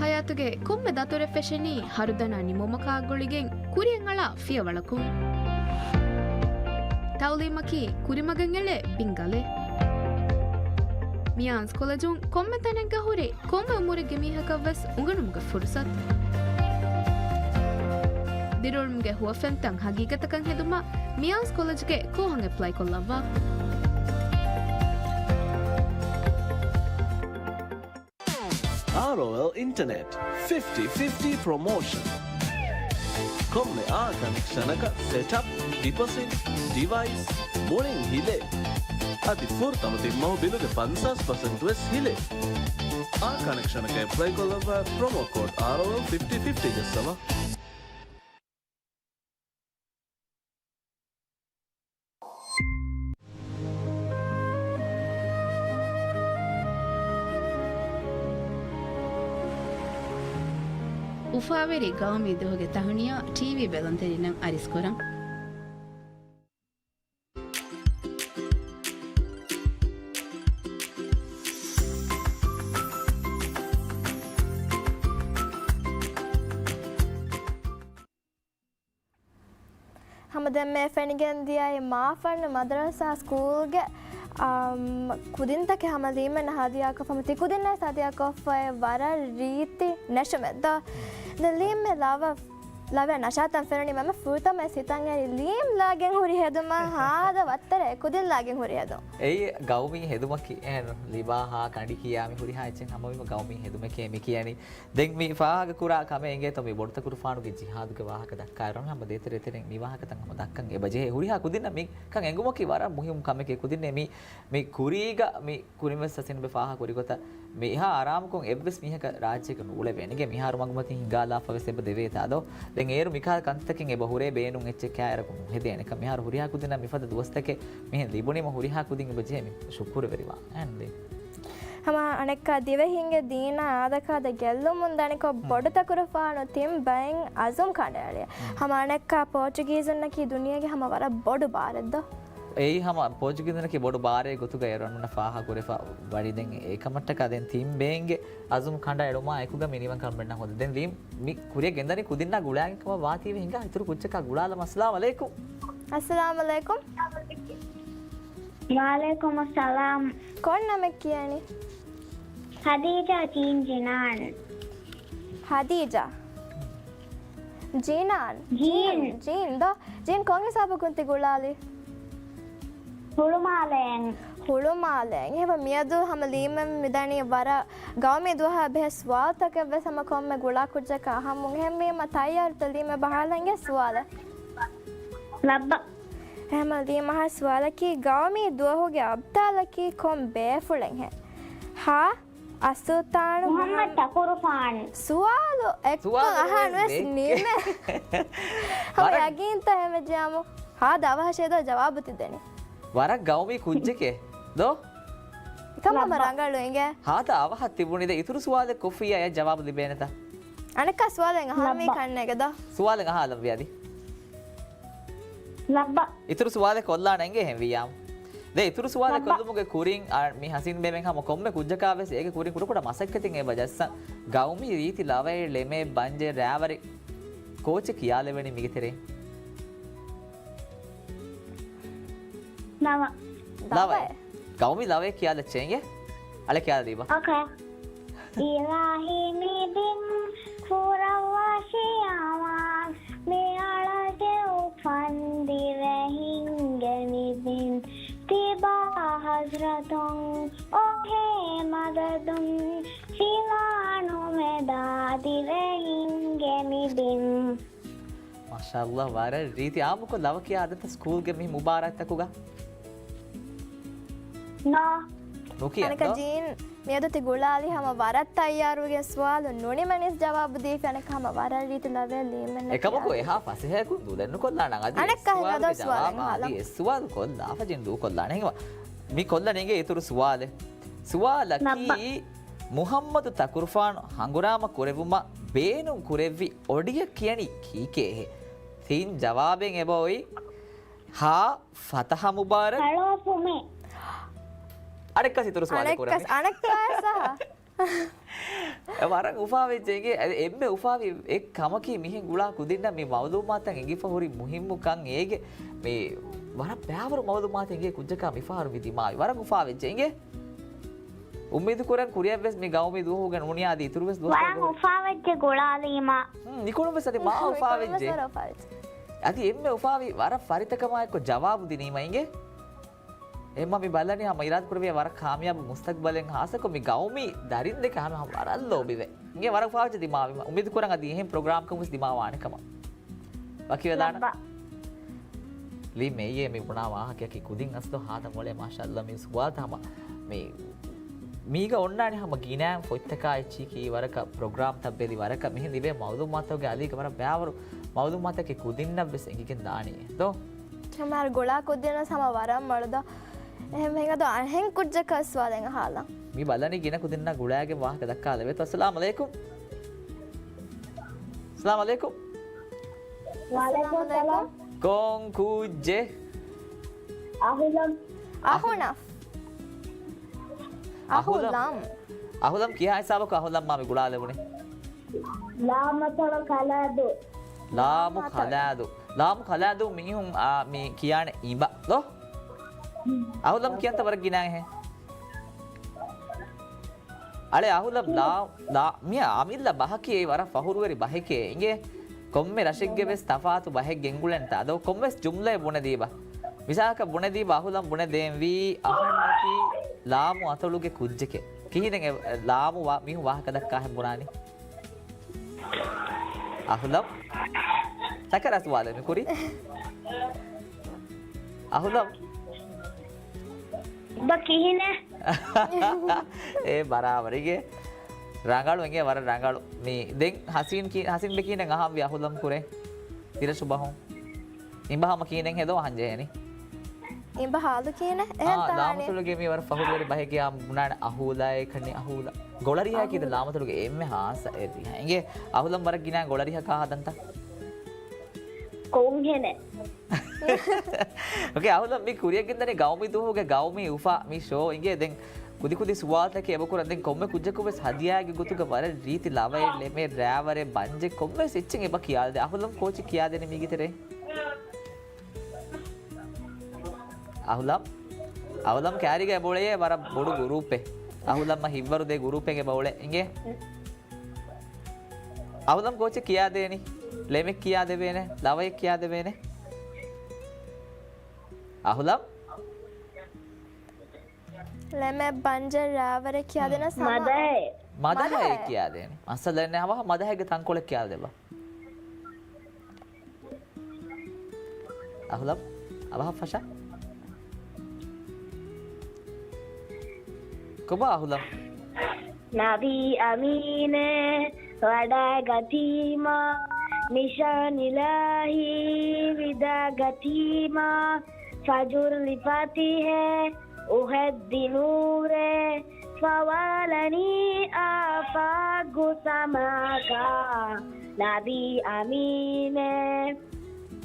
ހަޔާތުގެ ކޮންމެ ދަތުރެއް ފެށެނީ ހަރުދަނާ ނިމުމަކާ ގުޅިގެން ކުރިޔަށް އަޅާ ފިޔަވަޅަކުން. ތައުލީމަކީ ކުރިމަގަށް އެޅޭ ބިންގަލެއް. މިޔާންސް ކޮލެޖުން ކޮންމެ ތަނެއްގަ ހުރި ކޮންމެ އުމުރެއްގެ މީހަކަށް ވެސް އުނގަނުމުގެ ފުރުސަތު. ދިރިއުޅުމުގެ ހުވަފެންތައް ހަގީގަތަކަށް ހެދުމަށް މިޔާންސް ކޮލެޖުގެ ކޯހަށް އެޕްލައި ކޮށްލައްވާ. އާރްއޯއެލް އިންޓަނެޓް ފިފްޓީ ފިފްޓީ ޕްރޮމޯޝަން. ކޮންމެ އާ ކަނެކްޝަނަކަށް ސެޓަޕް، ޑިޕޮޒިޓް، ޑިވައިސް މުޅިން ހިލޭ. އަދި ފުރަތަމަ ތިން މަހު ބިލުގެ ފަންސާސް ޕަސެންޓް ވެސް ހިލޭ. އާ ކަނެކްޝަނަކަށް އެޕްލައި ކޮށްލައްވާ ޕްރޮމޯ ކޯޑް އާރްއޯއެލް ފިފްޓީ ފިފްޓީ ޖައްސަވާ. އުފާވެރި ގައުމީ ދުވަހުގެ ތަހުނިޔާ ޓީވީ ބެލުންތެރިންނަށް އަރިސްކުރަން. ހަމަ ދެންމެ ފެނިގެން ދިޔައީ މާފަންނު މަދަރަސާ ސްކޫލްގެ، އާ، ކުދިންތަކެއް ހަމަ ލީމެން ހަދިޔާކޮށްފަ، ތި ކުދިންނަށް ހަދިޔާކޮށްފައި ވަރަށް ރީތި ނެށުމެއް ދޯ؟ ދެން ލީމް މެ ލަވަ، ލަވަ ނަޝާތަށް ފެނުނީ މަމެ ފުރަތަމަ ސިތަން އެރި ލީމް ލާގެން ހުރި ހެދުމަށް ހާދަ ވައްތަރެއް ކުދިން ލާގެން ހުރި ހެދުން. އެއީ ގައުމީ ހެދުމަކީ އެހެން ލިބާ ހާ ކަނޑި ކިޔާ މި ހުރިހާ އެއްޗެއް ހަމަވީމަ ގައުމީ ހެދުމެކޭ މި ކިޔަނީ. ދެން މި ފާހަގަ ކުރާ ކަމެއް އިނގޭތޯ މި ބޮޑުތަކުރުފާނުގެ ޖިހާދުގެ ވާހަކަ ދައްކާއިރު ހަމަ ދޭތެރޭ ތެރެއިން މި ވާހަކަތައް ހަމަ ދައްކަން އެބަޖެހޭ. ހުރިހާ ކުދިންނަށް މިކަން އެނގުމަކީ ވަރަށް މުހިއްމު ކަމެކޭ. ކުދިންނޭ މި، މި ކުރީގަ މި ކުރިން ވެސް ހަސީންބެ ފާހަގަ ކުރި ގޮތަށް މިހާ އަރާމުކޮށް އެއްވެސް މީހަކަށް ރާއްޖޭގަ ނޫޅެވޭނެ. އިނގޭ މިހާރު މަގުމަތިން ހިނގާލާފަ ވެސް އެބަ ދެވޭތާ ދޯ؟ ދެން އޭރު މިކަހަލަ ކަންތައްތަކެއް އެބަ ހުރޭ ބޭނުން އެއްޗެއް ކާއިރަކު ނުހެދޭނެ. ކަ މިހާރު ހުރިހާ ކުދިންނަށް މިފަދަ ދުވަސްތަކެއް މިހެން ލިބުނީމަ ހުރިހާ ކުދިން އެބަ ޖެހޭ މި ޝުކުރުވެރިވާ. އެހެން ދޭ. ހަމަ އަނެއްކާ ދިވެހިންގެ ދީނާ އާދަކާދަ ގެއްލުމުން ދަނިކޮށް ބޮޑު ތަކުރުފާނު ތިން ބައިން އަޒުމް ކަނޑައެޅި. ހަމަ އަނެއްކާ ޕޯޗުގީޒުންނަކީ ދުނިޔޭގެ ހަމަ ވަރަށް ބޮޑު ބާރެއް ދޯ؟ އެއީ ހަމަ ޕޯޗުގީޒުންނަކީ ބޮޑު ބާރެއް ގޮތުގަ އޭރުންނަށް ފާހަގަ ކުރެފަ ވަނީ ދެން އެކަމަށްޓަކާ ދެން ތިން ބައިންގެ އަޒުމް ކަނޑައެޅުމާ އެކުގަ މި ނިވަން ކަންބަންނަ ހޯދަ. ދެން ލީމް މި ކުރިއަށް ގެންދަނީ ކުދިންނާ ގުޅާގެން ކަމަށް ވާތީވެ ހިނގާ އިތުރު ކުއްޖަކާ ގުޅާލަމާ. އައްސަލާމް އަލައިކުމް. އައްސަލާމް އަލައިކުމް. ވަޢަލައިކުމުއްސަލާމް. ކޮން ނަމެއް ކިޔަނީ؟ ހަދީޖާ ޖީން ޖިނާން. ހަދީޖާ. ޖީނާން. ޖީން. ޖީން. ޖީން ދޯ؟ ޖީން ކޮން ހިސާބަކުން ތި ގުޅާލީ؟ ހުޅުމާލޭން. ހުޅުމާލޭން. އެހެންވީމަ މިއަދު ހަމަ ލީމެން މިދަނީ ވަރަށް ގައުމީ ދުވަހާ ބެހޭ ސުވާލުތަކެއް ވެސް ހަމަ ކޮންމެ ގުޅާ ކުއްޖަކާ އަހަމުން. އެހެންވީމަ ތައްޔާރުތަ ލީމެން ބަހާލަން އިނގޭ ސުވާލެއް؟ ލައްބަ. އެހެންވީމަ ލީމް އަހާ ސުވާލަކީ ގައުމީ ދުވަހުގެ އަބްދާލަކީ ކޮން ބޭފުޅެއްހެން؟ ހާ؟ އަސްސުލްޠާނު މުޙައްމަދު މުޙައްމަދު ތަކުރުފާނު. ސުވާލު އެއްކޮށް ސުވާލު އަހާން ވެސް ވެސް ނީމެ. ހަމަ ވަރަށް ޔަގީންތަ ހެމެޖިޔާމު؟ ހާދަ އަވަހަށޭ ދޯ ޖަވާބު ތި ދެނީ. ވަރަށް ގައުމީ ކުއްޖެކޭ ދޯ؟ އެކަމަށް ހަމަ ލައްބަ. ރަނގަޅު އިނގޭ. ހާދަ އަވަހަށް ތިބުނީ ދެ އިތުރު ސުވާލެއް ކޮށްފިއްޔާ އެއަށް ޖަވާބު ލިބޭނެތަ؟ އަނެއްކާ ސުވާލެއް އަހާން މީ ލައްބަ. ކަންނޭނގެ ދޯ؟ ސުވާލެއް އަހާލަން ވިޔަދި. ލައްބަ. އިތުރު ސުވާލެއް ކޮށްލާނެ އިނގޭ ހެން ވިޔާމު. ދެ އިތުރު ސުވާލެއް ލައްބަ. ކޮށްލުމުގެ ކުރިން، އާ، މި ހަސީން ބޭބެން ހަމަ ކޮންމެ ކުއްޖަކާ ވެސް އޭގެ ކުރިން ކުޑަކުޑަ މަސައްކަތެއް އެބަ ޖައްސަން. ގައުމީ ރީތި ލަވައެއް ޅެމޭ ބަންޖެ ރާވަރި ކޯޗެއް ކިޔާލެވެނީ މީގެ ތެރެއިން. ލަވަ. ލަވަ. ލަވައެއް. ގައުމީ ލަވައެއް ކިޔާލައްޗޭ އިނގޭ. އަޅެ ކިޔާލަ ދީބަ. އޯކޭ. އިލާހީ މި ބިން ފުރައްވާށި އަވާން، މި އަޅާގެ އުފަން ދިވެހިންގެ މި ބިން ތިބާ ހަޒްރަތުން އޮހޭ މަދަދުން، ފިލާނުމެދާ ދިވެހިންގެ މި ބިން. މާޝާ މާޝާﷲ، ވަރަށް ރީތި. އާއްމުކޮށް ލަވަ ކިޔާ އާދަތައް ސްކޫލްގެ މި މުބާރާތްތަކުގަ؟ ނޯ. ނުކިޔަ އަނެކަ ދޯ؟ ޖީން، މިއަދު ތި ގުޅާލި ހަމަ ވަރަށް ތައްޔާރުވެގެން ސުވާލު ނުނިމެނިސް ޖަވާބު ދީފި. އަނެކަ ހަމަ ވަރަށް ރީތި ލަވައެއް ލީމެންނަށް އެކަމަކު ކިޔާ. އެހާ ފަސޭހައަކުން ދުލެއް ނުކޮށްލާނަން. އަދި އަނެއްކާ ހިނގާ ދޯ ސުވާލެއް ސުވާލުގެ ހާލާ. ޖަވާބާ އަދި އެއް ސުވާލު ކޮށްލާފަ ޖިން ދޫކޮށްލާނެ. ހިނގުމަށް މި ކޮށްލަނީ އިތުރު ސުވާލެއް. ސުވާލަކީ، ނައްބަ. މުޙައްމަދު ތަކުރުފާނު ހަނގުރާމަ ކުރެއްވުމަށް ބޭނުން ކުރެއްވި އޮޑިއަށް ކިޔަނީ ކީކޭހޭ؟ ތިން ޖަވާބެއް އެބައޮތް. ހާ، ފަތަޙަ މުބާރަކް. ހަޅޯފުމޭ. އަނެއްކާ އިތުރު ސުވާލެއް ކުރަން. އަނެއްކާ ސަހަ. އެ ވަރަށް އުފާވެއްޖެ އިނގޭ. އެ އެންމެ އުފާވި އެއް ކަމަކީ މިހެން ގުޅާ ކުދިންނަށް މި މައުލޫމާތަށް އެނގިފަ ހުރި މުހިއްމު ކަން އޭގެ މި ވަރަށް ބައިވަރު މައުލޫމާތެއް އެނގޭ ކުއްޖަކާ މިފަހަރު މި ދިމާވި. ވަރަށް އުފާވެއްޖެ އިނގޭ. އުއްމީދު ކުރަން ކުރިއަށްވެސް މި ގައުމީ ދުވަހުގެ ނޫނިއްޔާ އަދި އިތުރުވެސް ދުވަސްތަކުގެ ވަރަށް އުފާވެއްޖެ ގުޅާލީމަ. ހުން، ނިކުނު ވެސް އަދި މާ އުފާވެއްޖެ. އަދި އެންމެ އުފާވި ވަރަށް ފަރިތަކަމާ އެއްކޮށް ޖަވާބު ދިނީމަ އިނގޭ. އެހެންމަ މި ބަލަނީ ހަމަ އިރާދަ ކުރެވޭ ވަރަށް ކާމިޔާބު މުސްތަގްބަލެއް ހާއްސަކޮށް މި ގައުމީ ދަރިން ދެކެ ހަމަ ވަރަށް ލޯބިވެ. އިނގޭ ވަރަށް އުފާވެއްޖެ ދިމާވީމަ. އުއްމީދު ކުރަން އަދި އެހެން ޕްރޮގްރާމްކަމުވެސް ދިމާވާނެ ކަމަށް. ވަކިވެލާނަ. ލައްބަ. ލީ މެއްޔޭ މި ބުނާ ވާހަކަޔަކީ ކުދިން އަސްލު ހާދަ މޮޅޭ މާޝާﷲ މި ސުވާލުތައް ހަމަ މި މީގަ އޮންނާނެ ހަމަ ގިނައިން ފޮތްތަކާ އެއްޗިއްކީ ވަރަކަށް ޕްރޮގްރާމްތައް ބެލި ވަރަކަށް މިހެން ލިބޭ މައުލޫމާތުގެ އަލީގަ ވަރަށް ބައިވަރު މައުލޫމާތަކެއް ކުދިންނަށް ވެސް އެނގިގެން ދާނީ ދޯ؟ ހަމަ ގުޅާ ކުދިންނަސް ހަމަ ވަރަށް މޮޅު ދޯ؟ އެހެން ހިނގަދޯ އަހެން ކުއްޖަކަށް ސުވާލެއް އަހާލަން. މި ބަލަނީ ގިނަ ކުދިންނަށް ގުޅާގެން ވާހަކަ ދައްކާލެވޭތޯ. އައްސަލާމު ޢަލައިކުމް. އައްސަލާމު ޢަލައިކުމް. ވަޢަލައިކުމް އައްސަލާމް. ކޮން ކުއްޖެއް؟ އަހުލަމް. އަހުނަ. އަހުލަމް. އަހުލަމް. އަހުލަމް ކިހާ ހިސާބަކު އަހުލަމް މާ މި ގުޅާލެވުނީ؟ ލާމަތޮޅު ކަލާދޫ. ލާމު ކަލާދޫ. ލާމު ކަލާދޫ މީހުން، އާ، މި ކިޔާނެ އިބަ ދޯ؟ އަހުލަމް ކިޔަންތަ ވަރަށް ގިނައިހެ. އަޅެ އަހުލަމް ލާ، ލާ، މި އަމިއްލަ ބަހަކީ އެއީ ވަރަށް ފަހުރުވެރި ބަހެކޭ އިނގޭ. ކޮންމެ ރަށެއްގެ ވެސް ތަފާތު ބަހެއް ގެންގުޅެންތާ ދޯ؟ ކޮންމެސް ޖުމްލައެއް ބުނެދީބަ. މިސާލަކަށް ބުނެދީބަ އަހުލަމް ބުނެދޭންވީ އަހަންނަކީ ލާމު އަތޮޅުގެ ކުއްޖެކޭ. ކިހިނެއް އެ، ލާމު ވާ، މީހުން ވާހަކަ ދައްކާހެން ބުނާނީ؟ އަހުލަމް. ތަކަރާ ސުވާލެއް މި ކުރީ. އަހުލަމް. އެބަ ކިހިނެއް؟ އޭ ބަރާބަރީގެ ރަނގަޅު އިނގޭ ވަރަށް ރަނގަޅު. މި ދެން ހަސީން ކި-، ހަސީން ބެ ކިހިނެއް އަހާންވީ އަހުލަމް ކުރެ؟ ތިރަށު ބަހުން. އިބަ ހަމަ ކިހިނެއް ހެދޯ އަހަން ޖެހޭނީ. އިބަ ހާލު ކިހިނެއް؟ އާ، އެހެން ތާނެ. ލާމަތޮޅުގެ މި ވަރަށް ފަހުރުވެރި ބަހެއްގެ އާ ބުނާނެ އަހޫލާއޭ ކަންނި އަހޫލާ. ގޮޅަރިހާ ކީދެ އަހޫލާ. ލާމަތޮޅުގެ އެންމެ ހާއްސަ އެދިހާ. އިނގޭ އަހުލަމް ވަރަށް ގިނަ ގޮޅަރިހަކާ ހަދަންތަ؟ ކޮންހެނެއް؟ އޯކޭ، އަހުލަމް މި ކުރިއަށް ގެންދަނީ ގައުމީ ދުވަހުގެ ގައުމީ އުފާ މި ޝޯ އިނގޭ. ދެން ކުދި ކުދި ސުވާލުތަކެއް އެބަ ކުރަން. ދެން ކޮންމެ ކުއްޖަކު ވެސް ހަދިޔާގެ ގޮތުގަ ވަރަށް ރީތި ލަވައެއް، ޅެމެއް، ރާވަރެއް، ބަންޖެއް ކޮންމެވެސް އެއްޗެއް އެބަ ކިޔާލަދޭ. އަހުލަމް ކޯޗެއް ކިޔާދޭނެ މީގެ ތެރޭ. އަހުލަމް، އަހުލަމް ކައިރީގަ އެބައުޅޭ ވަރަށް ބޮޑު ގުރޫޕެއް. އަހުލަމްއަށް ހިތްވަރު ދޭ ގުރޫޕެއް އެބައުޅޭ އިނގޭ. އަހުލަމް ކޯޗެއް ކިޔާދޭނީ. ޅެމެއް ކިޔާދެވޭނެ. ލަވައެއް ކިޔާދެވޭނެ. އަހުލަމް. ޅެމެއް ބަންޖެއް ރާވަރެއް ކިޔާދޭނެ ސަމާ. މަދަހެއް. މަދަހެއް މަދަހެއް. ކިޔާދޭނެ. މައްސަލައެއް ނެތް. އަވަހަށް މަދަހެއްގެ ތަންކޮޅެއް ކިޔާދެއްވާ. އަހުލަމް، އަވަހަށް ފަށާ. ކޮބާ އަހުލަމް؟ ނަބީ އަމީނޭ ވަޑައިގަތީމާ، ނިޝާން އިލާހީ ވިދާގަތީމާ، ފަޖުރު ލިފާތިހޭ އުހައްދި ނޫރޭ، ފަވާލަނީ އާފާގު ސަމާގާ، ނަބީ އަމީނޭ.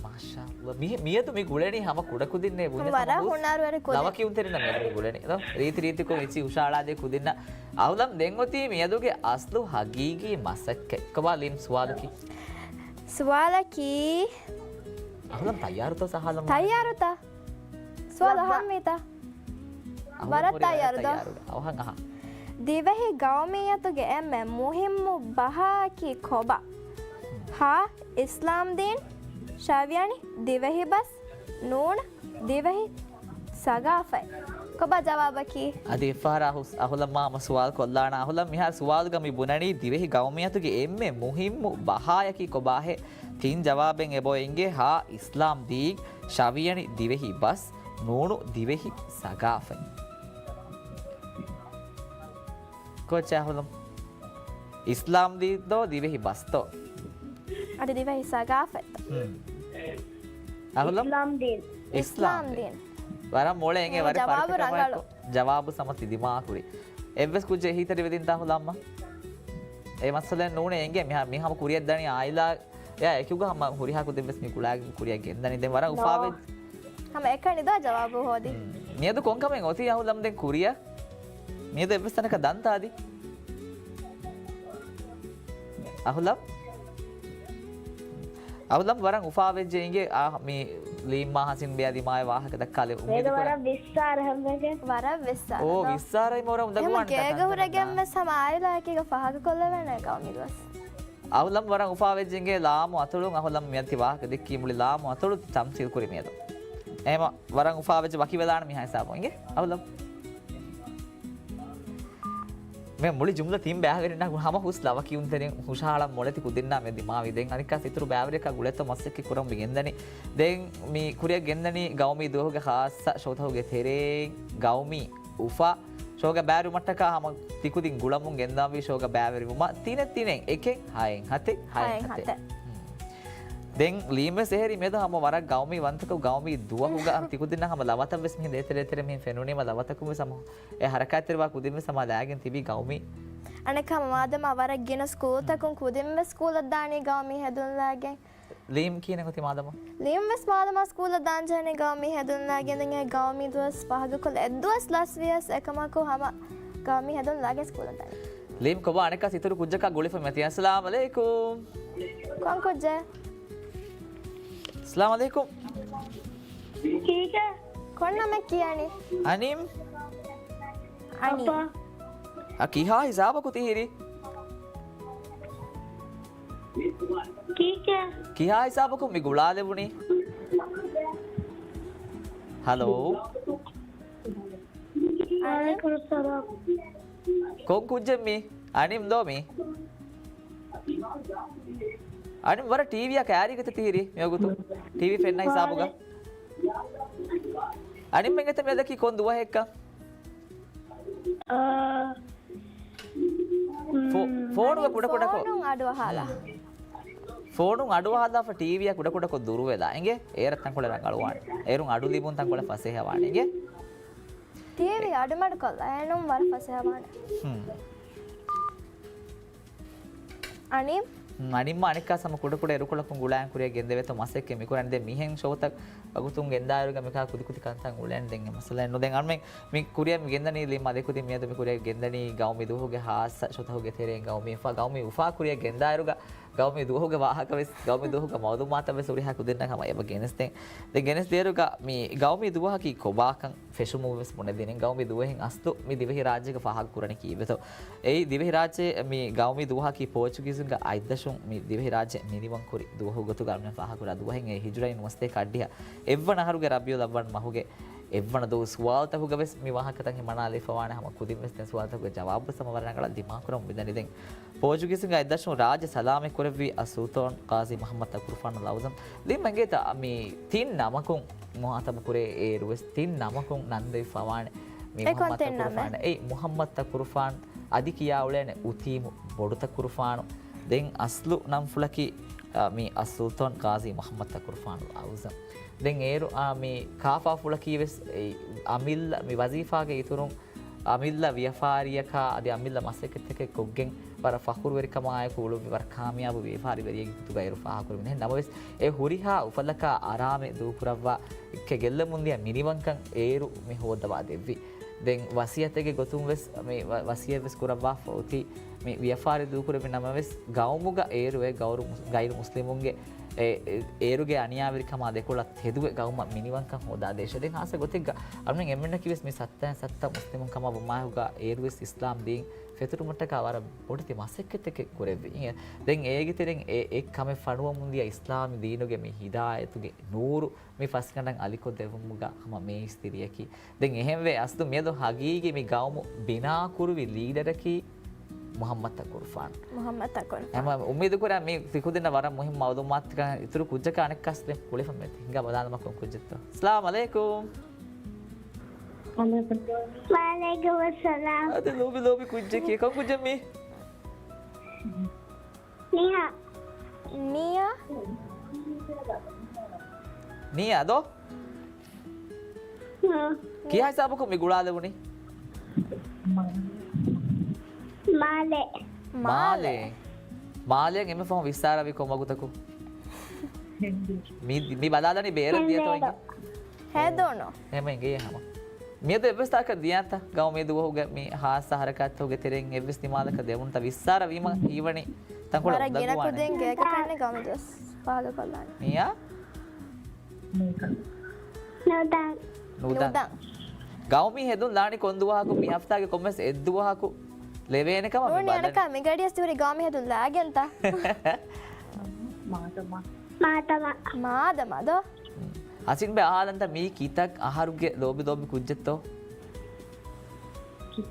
މާޝާﷲ. މި-، މިއަދު މި ގުޅެނީ ހަމަ ކުޑަކުދިންނޭ ބުންޏަސް ހަމަ ވަރަށް ހުސް ހުނަރުވެރި ކުދިން. ލަވަ ކިޔުންތެރިންނަށް މިއަދު މި ގުޅެނީ. ރީތި ރީތިކޮށް އެއްޗިހި ހުށަހަޅާދޭ ކުދިންނަށް. އަހުލަމް ދެން އޮތީ މިއަދުގެ އަސްލު ހަގީގީ މަސައްކަތް. ކޮބާ ލީމް ސުވާލަކީ؟ ސުވާލަކީ. އަހުލަމް ތައްޔާރުތޯ ސަހާލަމް؟ ތައްޔާރުތަ؟ ސުވާލު އަހަންވީތަ؟ ވަރަށް ތައްޔާރު ދޯ؟ އަވަހަށް އަހާ. ދިވެހި ގައުމިއްޔަތުގެ އެންމެ މުހިއްމު ބަހައަކީ ކޮބާ؟ ހާ، އިސްލާމްދީން، ޝަވިޔަނި، ދިވެހި ބަސް، ނޫން، ދިވެހި ސަގާފަތް. ކޮބާ ޖަވާބަކީ؟ އަދި އެއްފަހަރާ ހުސް-، އަހުލަމް މާ ހަމަ ސުވާލު ކޮށްލާނަ. އަހުލަމް މިހާރު ސުވާލުގަ މި ބުނަނީ ދިވެހި ގައުމިއްޔަތުގެ އެންމެ މުހިއްމު ބަހާޔަކީ ކޮބާހޭ؟ ތިން ޖަވާބެއް އެބައޮތް އިނގޭ. ހާ، އިސްލާމް ދީން. ޝަވިޔަނި، ދިވެހި ބަސް. ނޫނު، ދިވެހި ސަގާފަތް. ކޯއްޗެއް އަހުލަމް؟ އިސްލާމް ދީންތޯ ދިވެހި ބަސްތޯ؟ އަދި ދިވެހި ސަގާފަތްތޯ؟ ހުން. އަހުލަމް؟ އިސްލާމް ދީން. އިސްލާމް އިސްލާމް ދީން. ދީން. ވަރަށް މޮޅަށް އެނގޭ، އެ، ވަރަށް ޖަވާބު ފަރިކަމާއެކު ރަނގަޅު. ޖަވާބު ސަމަ ތި ދިމާކުރި. އެއްވެސް ކުއްޖެއް އެހީތެރިވެދިންތާ އަހުލަމް؟ އެ މައްސަލައެއް ނޫނޭ އެނގޭ. މިހާ، މި ހަމަ ކުރިއަށް ދަނީ އާއިލާ އެއާ އެކުގަ ހަމަ ހުރިހާ ކުދިން ވެސް މި ގުޅާގެން ކުރިއަށް ގެންދަނީ. ދެން ވަރަށް ނޯ. އުފާވެ-، ހަމަ އެކަނި ދޯ ޖަވާބު ހޯދީ. ހުން. މިއަދު ކޮންކަމެއް އޮތީ އަހުލަމް ދެން ކުރިއަށް؟ މިއަދު އެއްވެސް ތަނަކަށް ދަންތާ އަދި؟ އަހުލަމް؟ އަހުލަމް ވަރަށް އުފާވެއްޖެ އިނގޭ. އާ، މި ލީމް މާ ހަސިން ބެޔާ ދިމާވެ ވާހަކަ ދައްކާލެ އުއްމީދު ކުރަން. ވަރަށް ވިއްސާރަ ހަމަގެ. ވަރަށް ވިއްސާރަ. އޯ، ދޯ. ވިއްސާރައި މޮރަ އުނދަގޫވާން އެހެން ގޭގަ ހުރެގެން ވެސް ހަމަ އާއިލާއެކީގަ ފާހަގަކޮށްލެވޭނެ ގައުމީ ދުވަސް. އަހުލަމް ވަރަށް އުފާވެއްޖެ އިނގޭ. ލާމު އަތޮޅުން އަހުލަމް މިއަދު ތި ވާހަކަ ދެއްކީ މުޅި ލާމު އަތޮޅު ތަމްސީލް ކުރި މިއަދު. އެހެމަ ވަރަށް އުފާވެއްޖެ ވަކިވެލާނެ މިހާ ހިސާބުން އިނގޭ. އަހުލަމް. މި މުޅި ޖުމްލަ ތިން ބައިވެރިންނާ ހަމަ ހުސް ލަވަކިޔުންތެރިން ހުށަހަޅަން މޮޅެތި ކުދިންނާ މި ދިމާވި. ދެން އަނެއްކާ އިތުރު ބައިވެރިޔަކާ ގުޅޭތޯ މަސައްކަތް ކުރަން މި ގެންދަނީ. ދެން މި ކުރިއަށް ގެންދަނީ ގައުމީ ދުވަހުގެ ޚާއްޞަ ޝޯތަކުގެ ތެރެއިން ގައުމީ އުފާ ޝޯގަ ބައިވެރިވުމަށްޓަކާ ހަމަ ތިކުދިން ގުޅަމުން ގެންދާވީ. ޝޯގަ ބައިވެރިވުމަށް ތިނެއް ތިނެއް އެކެއް ހައެއް ހަތެއް ހައެއް ހައެއް ހަތެއް. ހަތެއް. ދެން ލީމްވެސް އެހެރީ މިއަދު ހަމަ ވަރަށް ގައުމީ ވަންތަކު ގައުމީ ދުވަހުގަ ތިކުދިންނަށް ހަމަ ލަވަތައްވެސް މިހިން ދޭތެރޭތެރޭ މިހިން ފެނުނީމަ ލަވަތަކުންވެސް ހަމަ އެ ހަރަކާތްތެރިވާ ކުދިންވެސް ހަމަ ލާގެން ތިބީ ގައުމީ. އަނެއްކާ މާދަމާ ވަރަށް ގިނަ ސްކޫލްތަކުން ކުދިންވެސް ސްކޫލަށް ދާނީ ގައުމީ ހެދުން ލާގެން. ލީމް ކިހިނެއް އޮތީ މާދަމާ؟ ލީމްވެސް މާދަމާ ސްކޫލަށް ދާންޖެހެނީ ގައުމީ ހެދުން ލާގެން. ދެން އެ ގައުމީ ދުވަސް ފާހަގަކޮށްލަ އެއްދުވަސް ލަސްވިޔަސް އެކަމަކު ހަމަ ގައުމީ ހެދުން ލާގެން ސްކޫލަށް ދާނީ. ލީމް ކޮބާ އަނެއްކާ އިތުރު ކުއްޖަކާ ގުޅިފަ މިއޮތީ. އައްސަލާމް އަލައިކުމް. ކޮން ކުއްޖެއް؟ އައްސަލާމް އަލައިކުމް. ޓީޗަރ. ކޮން ނަމެއް ކިޔަނީ؟ އަނިމް. އަނިމް. އަ، ކިހާ ހިސާބަކު ތިހިރީ؟ ކީކޭ؟ ކިހާ ހިސާބަކު މި ގުޅާލެވުނީ؟ ހަލޯ؟ ވަޢަލައިކުމުއްސަލާމް. ކޮން ކުއްޖެއް މީ؟ އަނިމް ދޯ މީ؟ އަނިމް ވަރަށް ޓީވީއާ ކައިރީގަތަ ތިހިރީ މިވަގުތު؟ ޓީވީ ފެންނަ ހިސާބުގަ؟ އަނިމް އެނގޭތަ މިއަދަކީ ކޮން ދުވަހެއްކަން؟ އާ. ފޯ-، ފޯނުގަ ކުޑަކުޑަކޮށް. ފޯނުން އަޑުއަހާލާ. ފޯނުން އަޑުއަހާލާފަ ޓީވީއާ ކުޑަކުޑަކޮށް ދުރުވެލާ. އިނގޭ؟ އޭރަށް ތަންކޮޅެއް ރަނގަޅުވާނެ. އޭރުން އަޑު ލިބުން ތަންކޮޅެއް ފަސޭހަވާނެ. އިނގޭ؟ ޓީވީ އަޑުމަޑުކޮށްލާ. އޭނުން ވަރަށް ފަސޭހަވާނެ. ހުން. އަނިމް؟ ހުން، އަނިމްމާ އަނެއްކާ ހަމަ ކުޑަކުޑަ އިރުކޮޅަކުން ގުޅާން ކުރިއަށް ގެންދެވޭތޯ މަސައްކަތް މިކުރަން. ދެން މިހެން ޝޯތައް ވަގުތުން ގެންދާއިރުގަ މިކާ ކުދިކުދި ކަންތައް އުޅޭނެ. ދެން އެ މައްސަލައެއް ނު. ދެން އަންމެން މި ކުރިއަށް މި ގެންދަނީ ލީމް އަދެކުދިން މިއަދު މި ކުރިއަށް ގެންދަނީ ގައުމީ ދުވަހުގެ ހާއްސަ ޝޯތަކުގެ ތެރެއިން ގައުމީ އުފާ، ގައުމީ އުފާ ކުރިއަށް ގެންދާއިރުގަ ގައުމީ ދުވަހުގެ ވާހަކަވެސް، ގައުމީ ދުވަހުގެ މައުލޫމާތަށް ވެސް ހުރިހާ ކުދިންނަށް ހަމަ އެބަ ގެނެސްދޭން. ދެން ގެނެސްދޭއިރުގަ މި ގައުމީ ދުވަހަކީ ކޮބާކަން ފެށުމުން ވެސް ބުނެދިނިން. ގައުމީ ދުވަހެއް އަސްލު މި ދިވެހިރާއްޖޭގަ ފާހަގަކުރަނީ ކީއްވެތޯ؟ އެއީ ދިވެހިރާއްޖެ މި ގައުމީ ދުވަހަކީ ޕޯޗުގީޒުންގެ އަތްދަށުން މި ދިވެހިރާއްޖެ މިނިވަންކުރި ދުވަހު ގޮތުގަ އަންމެން ފާހަގަކުރާ ދުވަހެއް. އެ ހިޖުރައިން ނުވަސަތޭކަ އަށްޑިހަ އެއްވަނަ އަހަރުގެ ރަބީޢުލް އައްވަލް މަހުގެ އެއްވަނަ ދުވަހު. ސުވާލުތަކުގަ ވެސް މި ވާހަކަތައް ހިމަނާލެވިފަވާނެ ހަމަ ކުދިން ވެސް ދެން ސުވާލުތަކުގެ ޖަވާބު ވެސް ހަމަ ވަރަށް ރަނގަޅަށް ދިމާކުރަމުން މިދަނީ. ދެން ޕޯޗުގީޒުންގެ އަތްދަށުން ރާއްޖެ ސަލާމަތް ކުރެއްވި އައްސުލްޠާން ޤާޒީ މުޙައްމަދު ތަކުރުފާނު ލައުޒަމް. ލީމް އެނގޭތަ މި ތިން ނަމަކުން މުޚާޠަބު ކުރޭ އޭރު ވެސް ތިން ނަމަކުން ނަންދެވިފަވާނެ. މި އެ ކޮން މުޙައްމަދު ތިން ނަމެއް؟ ތަކުރުފާނު، އެއީ މުޙައްމަދު ތަކުރުފާނު އަދި ކިޔާ އުޅޭނެ އުތީމު ބޮޑު ތަކުރުފާނު. ދެން އަސްލު ނަންފުޅަކީ، އަ، މި އައްސުލްޠާން ޤާޒީ މުޙައްމަދު ތަކުރުފާނު ލައުޒަމް. ދެން އޭރު، އާ، މި ކާފާފުޅަކީ ވެސް އެ އަމިއްލަ މި ވަޒީފާގެ އިތުރުން އަމިއްލަ ވިޔަފާރިއަކާ އަދި އަމިއްލަ މަސައްކަތްތަކެއް ކޮށްގެން ވަރަށް ފަޚުރުވެރިކަމާއެކު އުޅުއްވި ވަރަށް ކާމިޔާބު ވިޔަފާރިވެރިއެއްގެ ގޮތުގައި އޭރު ފާހަގަކުރެވިން. އެހެން ނަމަވެސް، އެ ހުރިހާ އުފަލަކާ އަރާމެއް ދޫކުރައްވާ، އެ ގެއްލަމުންދިޔަ މިނިވަންކަން އޭރު މި ހޯއްދަވާ ދެއްވި. ދެން ވަސިއްޔަތެއްގެ ގޮތުން ވެސް މި ވަ-، ވަސިއްޔަތް ވެސް ކުރައްވާފަ އޮތީ، މި ވިޔަފާރި ދޫކުރެއްވި ނަމަވެސް، ގައުމުގަ އޭރު އެ ގައުރު މުސް-، ޣައިރު މުސްލިމުންގެ އެ، އެ، އޭރުގެ އަނިޔާވެރިކަމާ ދެކޮޅަށް ތެދުވެ ގައުމަށް މިނިވަންކަން ހޯދާދޭށޭ. ދެން ހާއްސަ ގޮތެއްގަ އަންމެން އެންމެންނަކީ ވެސް މި ސައްތައިން ސައްތަ މުސްލިމުން ކަމާ ވުމާއެކުގަ އޭރު ވެސް އިސްލާމް ދީން ފެތުރުމަށްޓަކާ ވަރަށް ބޮޑެތި މަސައްކަތްތަކެއް ކުރެއްވި. އިނގޭ، ދެން އޭގެ ތެރެއިން އެ، އެއް ކަމެއް ފަނުވަމުންދިޔަ އިސްލާމީ ދީނުގެ މި ހިދާޔަތުގެ ނޫރު މި ފަސްގަނޑަށް އަލިކޮށްދެއްވުމުގަ ހަމަ މޭސް ދިރިއަކީ. ދެން އެހެންވެ، އަސްލު މިއަދު ހަގީގީ މި ގައުމު ބިނާކުރުވި ލީޑަރަކީ މުޙައްމަދު ތަކުރުފާނު. މުޙައްމަދު ތަކުރުފާނު. އެހެންވީމަ އުއްމީދު ކުރާ މި ތިކުދިންނަށް ވަރަށް މުހިންމު މަޢުލޫމާތުތަކެއް އިތުރު ކުއްޖަކާ އަނެއްކާސް ދެން ކުޅެފަ މިއޮތީ. ހިނގާ ބަލާލަމާ ކޮން ކުއްޖެއްތޯ. އައްސަލާމު ޢަލައިކުމް. ވަޢަލައިކުމުއްސަލާމް. އަދި ލޯބި ލޯބި ކުއްޖަކީ ކޮން ކުއްޖެއް މީ؟ ނިޔާ. ނިޔާ؟ ނިޔާ ދޯ؟ ކިހާ ހިސާބަކުން މި ގުޅާލެވުނީ؟ މާލެ. މާލެ. މާލެ. މާލެއަށް އެންމެ ފަހުން ވިއްސާރަވީ ކޮން ވަގުތަކު؟ މި، މި ބަލާލަނީ ބޭރަށް ދިޔަތޯ އިނގޭ؟ ހެދުނު. ހެމަ އިނގޭ ހަމަ. މިއަދު އެއްވެސް ތާކަށް ދިޔާތަ؟ ގައުމީ ދުވަހުގެ މި ހާއްސަ ހަރަކާތްތަކުގެ ތެރެއިން އެއްވެސް ދިމާލަކަށް ދެވުންތަ؟ ވިއްސާރަ ވީމަ ހީވަނީ ތަންކޮޅެއް ވަރަށް ގިނަ އުނދަގޫވާނެ. ކުދިން ގޭގަ ކަންނެ ގައުމީ ދުވަސް ފާހަގަކޮށްލާނެ. ނިޔާ؟ ނުދަން. ނުދަން. ނުދަން. ގައުމީ ހެދުން ލާނީ ކޮން ދުވަހަކު؟ މި ހަފްތާގެ ކޮންމެސް އެއްދުވަހަކު ލެވޭނެ ކަމަށް މި ނޫނީ ބަލަނީ. އަނެއްކާ މި ގަޑިއަށް ތިހުރީ ގައުމީ ހެދުން ލާގެންތަ؟ މާދަމާ. މާދަމާ. މާދަމާ ދޯ؟ ހަސިންބެ އަހާލަންތަ މީ ކިތައް އަހަރުގެ ލޯބި ލޯބި ކުއްޖެއްތޯ؟ ކި-،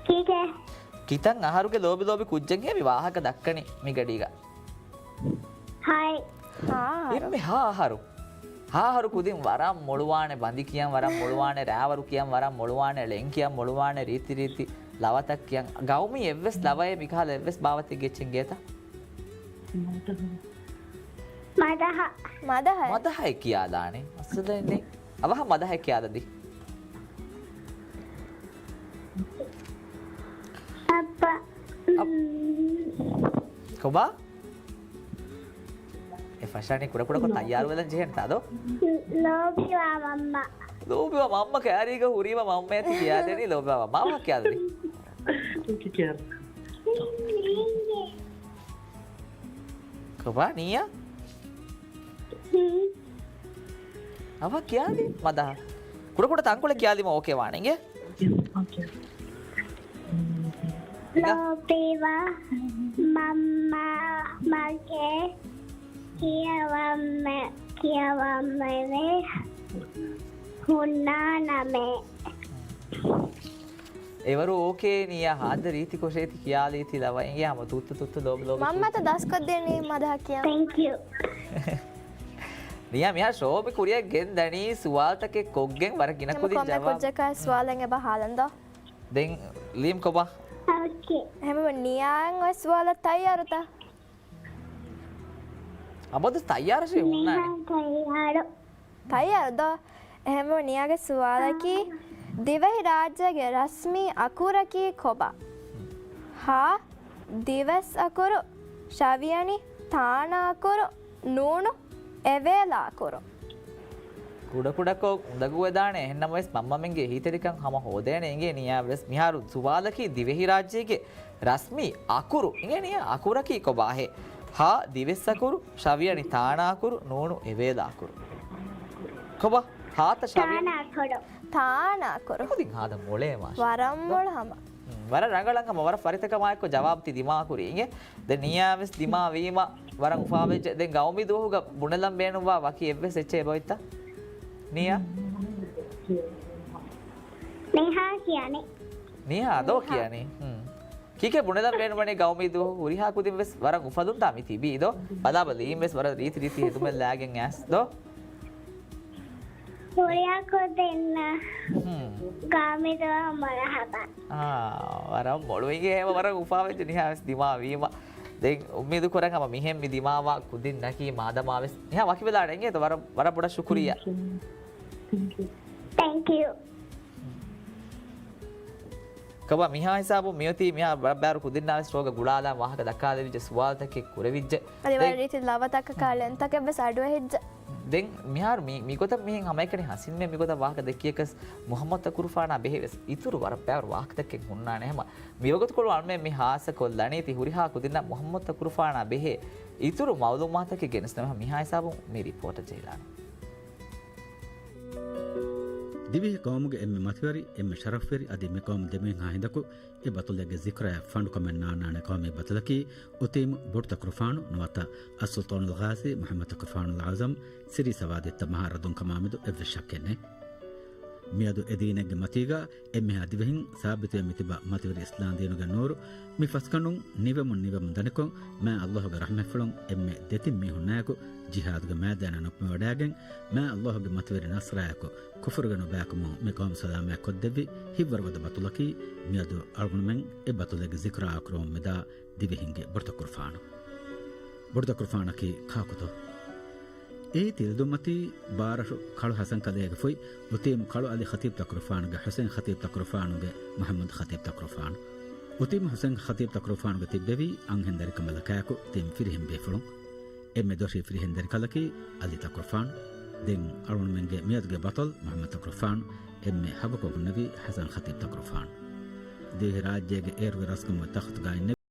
ކިތައް؟ ކިތައް އަހަރުގެ ލޯބި ލޯބި ކުއްޖެއްހޭ މި ވާހަކަ ދައްކަނީ މި ގަޑީގަ؟ ހައެއް. ހާ އަހަރު. އެންމެ ހާ އަހަރު. ހާ އަހަރު ކުދިން ވަރަށް މޮޅުވާނެ ބަނދި ކިޔަން، ވަރަށް މޮޅުވާނެ ރާވަރު ކިޔަން، ވަރަށް މޮޅުވާނެ ޅެން ކިޔަން، މޮޅުވާނެ ރީތި ރީތި ލަވަތައް ކިޔަން. ގައުމީ އެއްވެސް ލަވައެއް މިކަހަލަ އެއްވެސް ބާވަތެއްގެ އެއްޗެއް އިނގޭތަ؟ މަދަހަ. މަދަހަ. މަދަހައެއް ކިޔާލާނެ. އަސްލެއް ނެތް. އަވަހަށް މަދަހައެއް ކިޔާލަދީ. އައްޕަ. އައް-، ކޮބާ؟ އެ ފަށާނީ ކުޑަކުޑަކޮށް ތައްޔާރުވެލަން ޖެހޭނެ ތާ ދޯ؟ ލޯބިވާ މަންމަ. ލޯބިވާ މަންމަ ކާރީގަ ހުރީމަ މަންމަޔަށް ތި ކިޔާދެނީ ލޯބިވާ މަންމަ. އަވަހަށް ކިޔާލަދީ. ކިޔާ. ކޮބާ ނިޔާ؟ އަވަހަށް ކިޔާލީ މަދަހަ. ކުޑަކުޑަ ތަންކޮޅެއް ކިޔާލީމަ އޯކޭ ވާނެ އިނގޭ. ލޯބިވާ މަންމަ މަގޭ ކިޔަވަންމެ، ކިޔަވަންމެވެ. ހުންނާނަމޭ. އެވަރު އޯކޭ ނިޔާ ހާދަ ރީތިކޮށޭ ތި ކިޔާލީ ތި ލަވަ އިނގޭ ހަމަ ތުއްތު ތުއްތު ލޯބި ލޯބި. މަންމަތަ ދަސްކޮށްދޭނީ މަދަހަ ކިޔަން. ތެންކް ޔޫ. ނިޔާ މިހާ ޝޯބި ކުރިއަށް ގެންދަނީ ސުވާލުތަކެއް ކޮށްގެން ވަރަށް ގިނަ ކުދިން ކޮންމެ ޖަވާބު. ކުއްޖަކާ ސުވާލެއް އެބަ ހާލަންދޯ؟ ދެން ލީމް ކޮބާ؟ އޯކޭ. ހެމަ ނިޔާއަށް އޮތް ސުވާލަށް ތައްޔާރުތަ؟ އަބަދު ތައްޔާރަށޭ ހުންނާނެ. މިހާ ތައްޔާރު. ތައްޔާރު ދޯ؟ އެހެންވެ ނިޔާގެ ސުވާލަކީ، ދިވެހި ރާއްޖޭގެ ރަސްމީ އަކުރަކީ ކޮބާ؟ ހާ، ދިވެސް އަކުރު، ޝަވިޔަނި، ތާނާ އަކުރު، ނޫނު، އެވޭލާ އަކުރު. ކުޑަކުޑަކޮށް އުނދަގޫވެދާނެ، އެހެންނަމަވެސް މަންމަމެންގެ އެހީތެރިކަން ހަމަ ހޯދޭނެ އިނގޭ ނިޔާވެސް. މިހާރު ސުވާލަކީ ދިވެހިރާއްޖޭގެ ރަސްމީ އަކުރު އިނގޭ ނިޔާ އަކުރަކީ ކޮބާހޭ؟ ހާ ދިވެސް އަކުރު، ޝަވިޔަނި ތާނާ އަކުރު، ނޫނު އެވޭލާ އަކުރު. ކޮބާ؟ ހާތަ ޝަވިޔަނި؟ ތާނާ އަކުރު. ތާނާ އަކުރު. އެކުދިން ހާދަ މޮޅޭ މާޝާ. ވަރަށް މޮޅު ހަމަ. ހުން، ވަރަށް ރަނގަޅަށް ހަމަ ވަރަށް ފަރިތަކަމާއެކު ޖަވާބު ތި ދިމާކުރީ އިނގޭ. ދެން ނިޔާވެސް ދިމާވީމަ ވަރަށް އުފާވެއްޖެ. ދެން ގައުމީ ދުވަހުގަ ބުނެލަން ބޭނުންވާ ވަކި އެއްވެސް އެއްޗެއް އެބައޮތްތަ؟ ނިޔާ؟ ނިހާ ކިޔަނީ. ނިހާ ދޯ ނިހާ. ކިޔަނީ؟ ހުން. ކީކޭ ބުނެލަން ބޭނުންވަނީ ގައުމީ ދުވަހު ހުރިހާ ކުދިން ވެސް ވަރަށް އުފަލުންތާ މި ތިބީ ދޯ؟ ބަލާބަލަ ލީމް ވެސް ވަރަށް ރީތި ރީތި ހެދުމެއް ލާގެން އައިސް ދޯ؟ ހުރިހާ ކުދިންނަށް ހުން. ގައުމީ ދުވަހު މަރުހަބާ. އާ، ވަރަށް މޮޅު އިނގޭ ހޭމަ ވަރަށް އުފާވެއްޖެ ނިހާ ވެސް ދިމާވީމަ. ދެން އުއްމީދު ކުރަން ހަމަ މިހެން މި ދިމާވާ ކުދިންނަކީ މާދަމާ ވެސް ނިހާ ވަކިވެލާނެ އިނގޭތަ؟ ވަރަށް، ވަރަށް ބޮޑަށް ޝުކުރިއްޔާ. ތެންކް ޔޫ. ކޮބާ މިހާ ހިސާބުން މިއޮތީ މިހާ ބައްބާރު ކުދިންނާވެސް ޝޯގަ ގުޅާލާން ވާހަކަ ދައްކާލެވިއްޖެ ސުވާލުތަކެއް ކުރެވިއްޖެ. އަދި ވަރަށް ދެން ރީތި ލަވަތަކަކާ ޅެންތަކެއް ވެސް އަޑުއެހިއްޖެ. ދެން މިހާރު މި، މިގޮތަށް މިހެން ހަމައެކަނި ހަސިންމެ މިގޮތަށް ވާހަކަ ދެއްކިޔަކަސް މުޙައްމަދު ތަކުރުފާނާ ބެހޭ ވެސް އިތުރު ވަރަށް ބައިވަރު ވާހަކަތަކެއް ހުންނާނެ ހަމަ. މިވަގުތުކޮޅު އަޅުމެން މި ހާއްސަ ކޮށްލަނީ ތި ހުރިހާ ކުދިންނަށް މުޙައްމަދު ތަކުރުފާނާ ބެހޭ އިތުރު މަޢުލޫމާތަކެއް ގެނެސްދެމަށް. މިހާ ހިސާބުން މި ރިޕޯޓަށް ޖެހިލާނަން. ދިވެހި ޤައުމުގެ އެންމެ މަތިވެރި، އެންމެ ޝަރަފްވެރި އަދި މި ޤައުމު ދެމީހުންހާ ހިނދަކު އެ ބަތުލެއްގެ ޒިކުރާއަށް ފަނޑުކަމެއް ނާންނާނެ ޤައުމީ ބަތަލަކީ އުތީމު ބޮޑު ތަކުރުފާނު ނުވަތަ އައްސުލްޠާނުލް ޣާޒީ މުޙައްމަދު ތަކުރުފާނުލް އަޢުޒަމް ސިރީ ސަވާދީއްތަ މަހާ ރަދުން ކަމާމެދު އެއްވެސް ޝައްކެއް ނެތް. މިއަދު އެ ދީނެއްގެ މަތީގަ އެންމެހާ ދިވެހިން ސާބިތުވެ މިތިބަ މަތިވެރި އިސްލާމް ދީނުގެ ނޫރު މި ފަސްގަނޑުން ނިވެމުން ނިވެމުން ދަނިކޮށް، މާތް ﷲ ގެ ރަޙްމަތްފުޅުން އެންމެ ދެތިން މީހުންނާއެކު ޖިހާދުގެ މައިދާނަށް ނުކުމެވަޑައިގެން، މާތް ﷲ ގެ މަތިވެރި ނަޞްރާއެކު ކުފުރުގެ ނުބައިކަމުން މި ޤައުމު ސަލާމަތް ކޮށްދެއްވި ހިތްވަރުގަދަ ބަތުލަކީ، މިއަދު އަޅުގަނޑުމެން އެ ބަތުލެއްގެ ޒިކުރާ ކުރަމުން މިދާ ދިވެހިންގެ ބޮޑުތަކުރުފާނު. ބޮޑުތަކުރުފާނަކީ ކާކުތޯ؟ އެއީ ތިލަދުންމަތީ ބާރަށު ކަޅު ޙަސަން ކަލޭގެ ފުތް، އުތީމު ކަޅު ޢަލީ ޚަތީބު ތަކުރުފާނުގެ ޙުސައިން ޚަތީބު ތަކުރުފާނުގެ މުޙައްމަދު ޚަތީބު ތަކުރުފާނު. އުތީމު ޙުސައިން ޚަތީބު ތަކުރުފާނުގެ ތިއްބެވީ އަންހެން ދަރިކަނބަލަކާއެކު ތިން ފިރިހެން ބޭފުޅުން. އެންމެ ދޮށީ ފިރިހެން ދަރިކަލަކީ ޢަލީ ތަކުރުފާނު. ދެން އަޅުގަނޑުމެންގެ މިއަދުގެ ބަޠަލް މުޙައްމަދު ތަކުރުފާނު. އެންމެ ހައްވަކޮށް ހުންނެވީ ޙަސަން ޚަތީބު ތަކުރުފާނު. ދިވެހިރާއްޖޭގެ އޭރުގެ ރަސްކަމުގެ ތަޚްތުގައި އިންނެވި.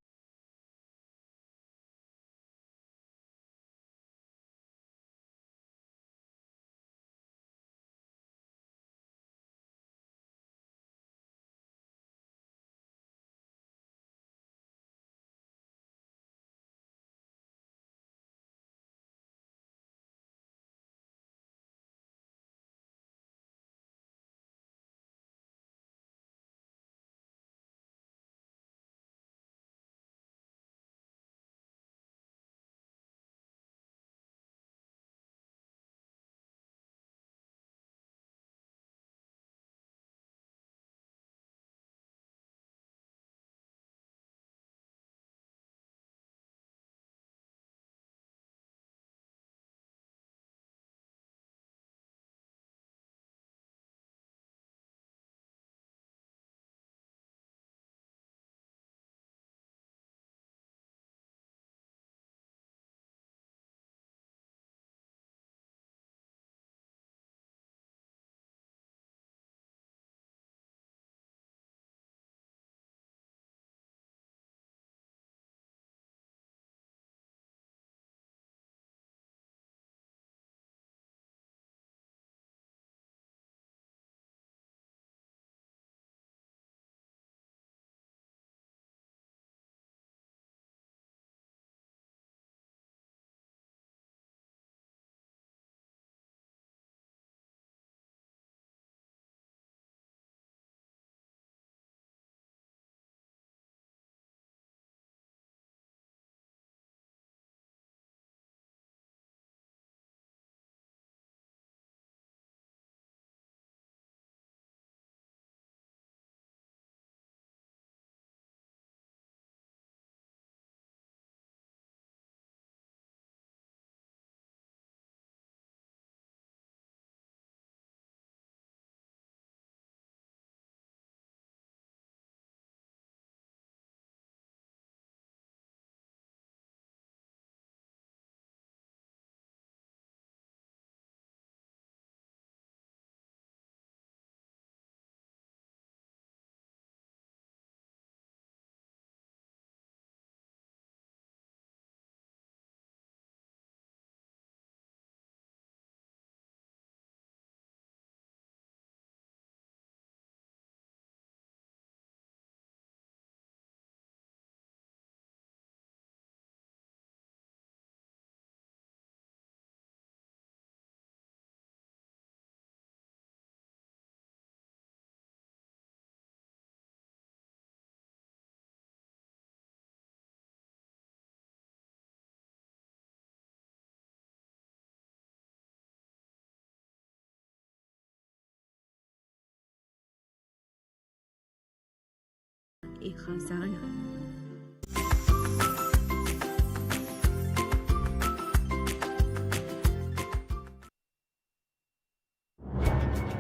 އެ ޚަޒާނާ.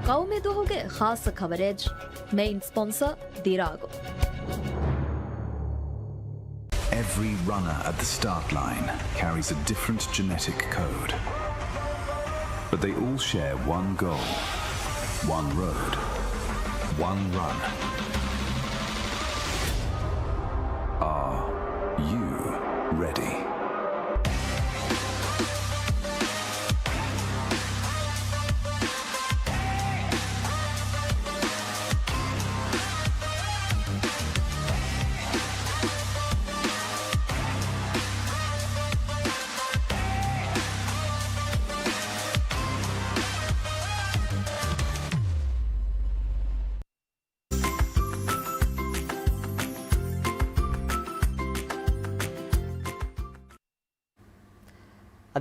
ޤައުމީ ދުވަހުގެ ޚާއްޞަ ކަވަރޭޖް، މެއިން ސްޕޮންސަ، ދިރާގު. Every runner at the start line carries a different genetic code, but they all share one goal, one road, one run. Are you ready?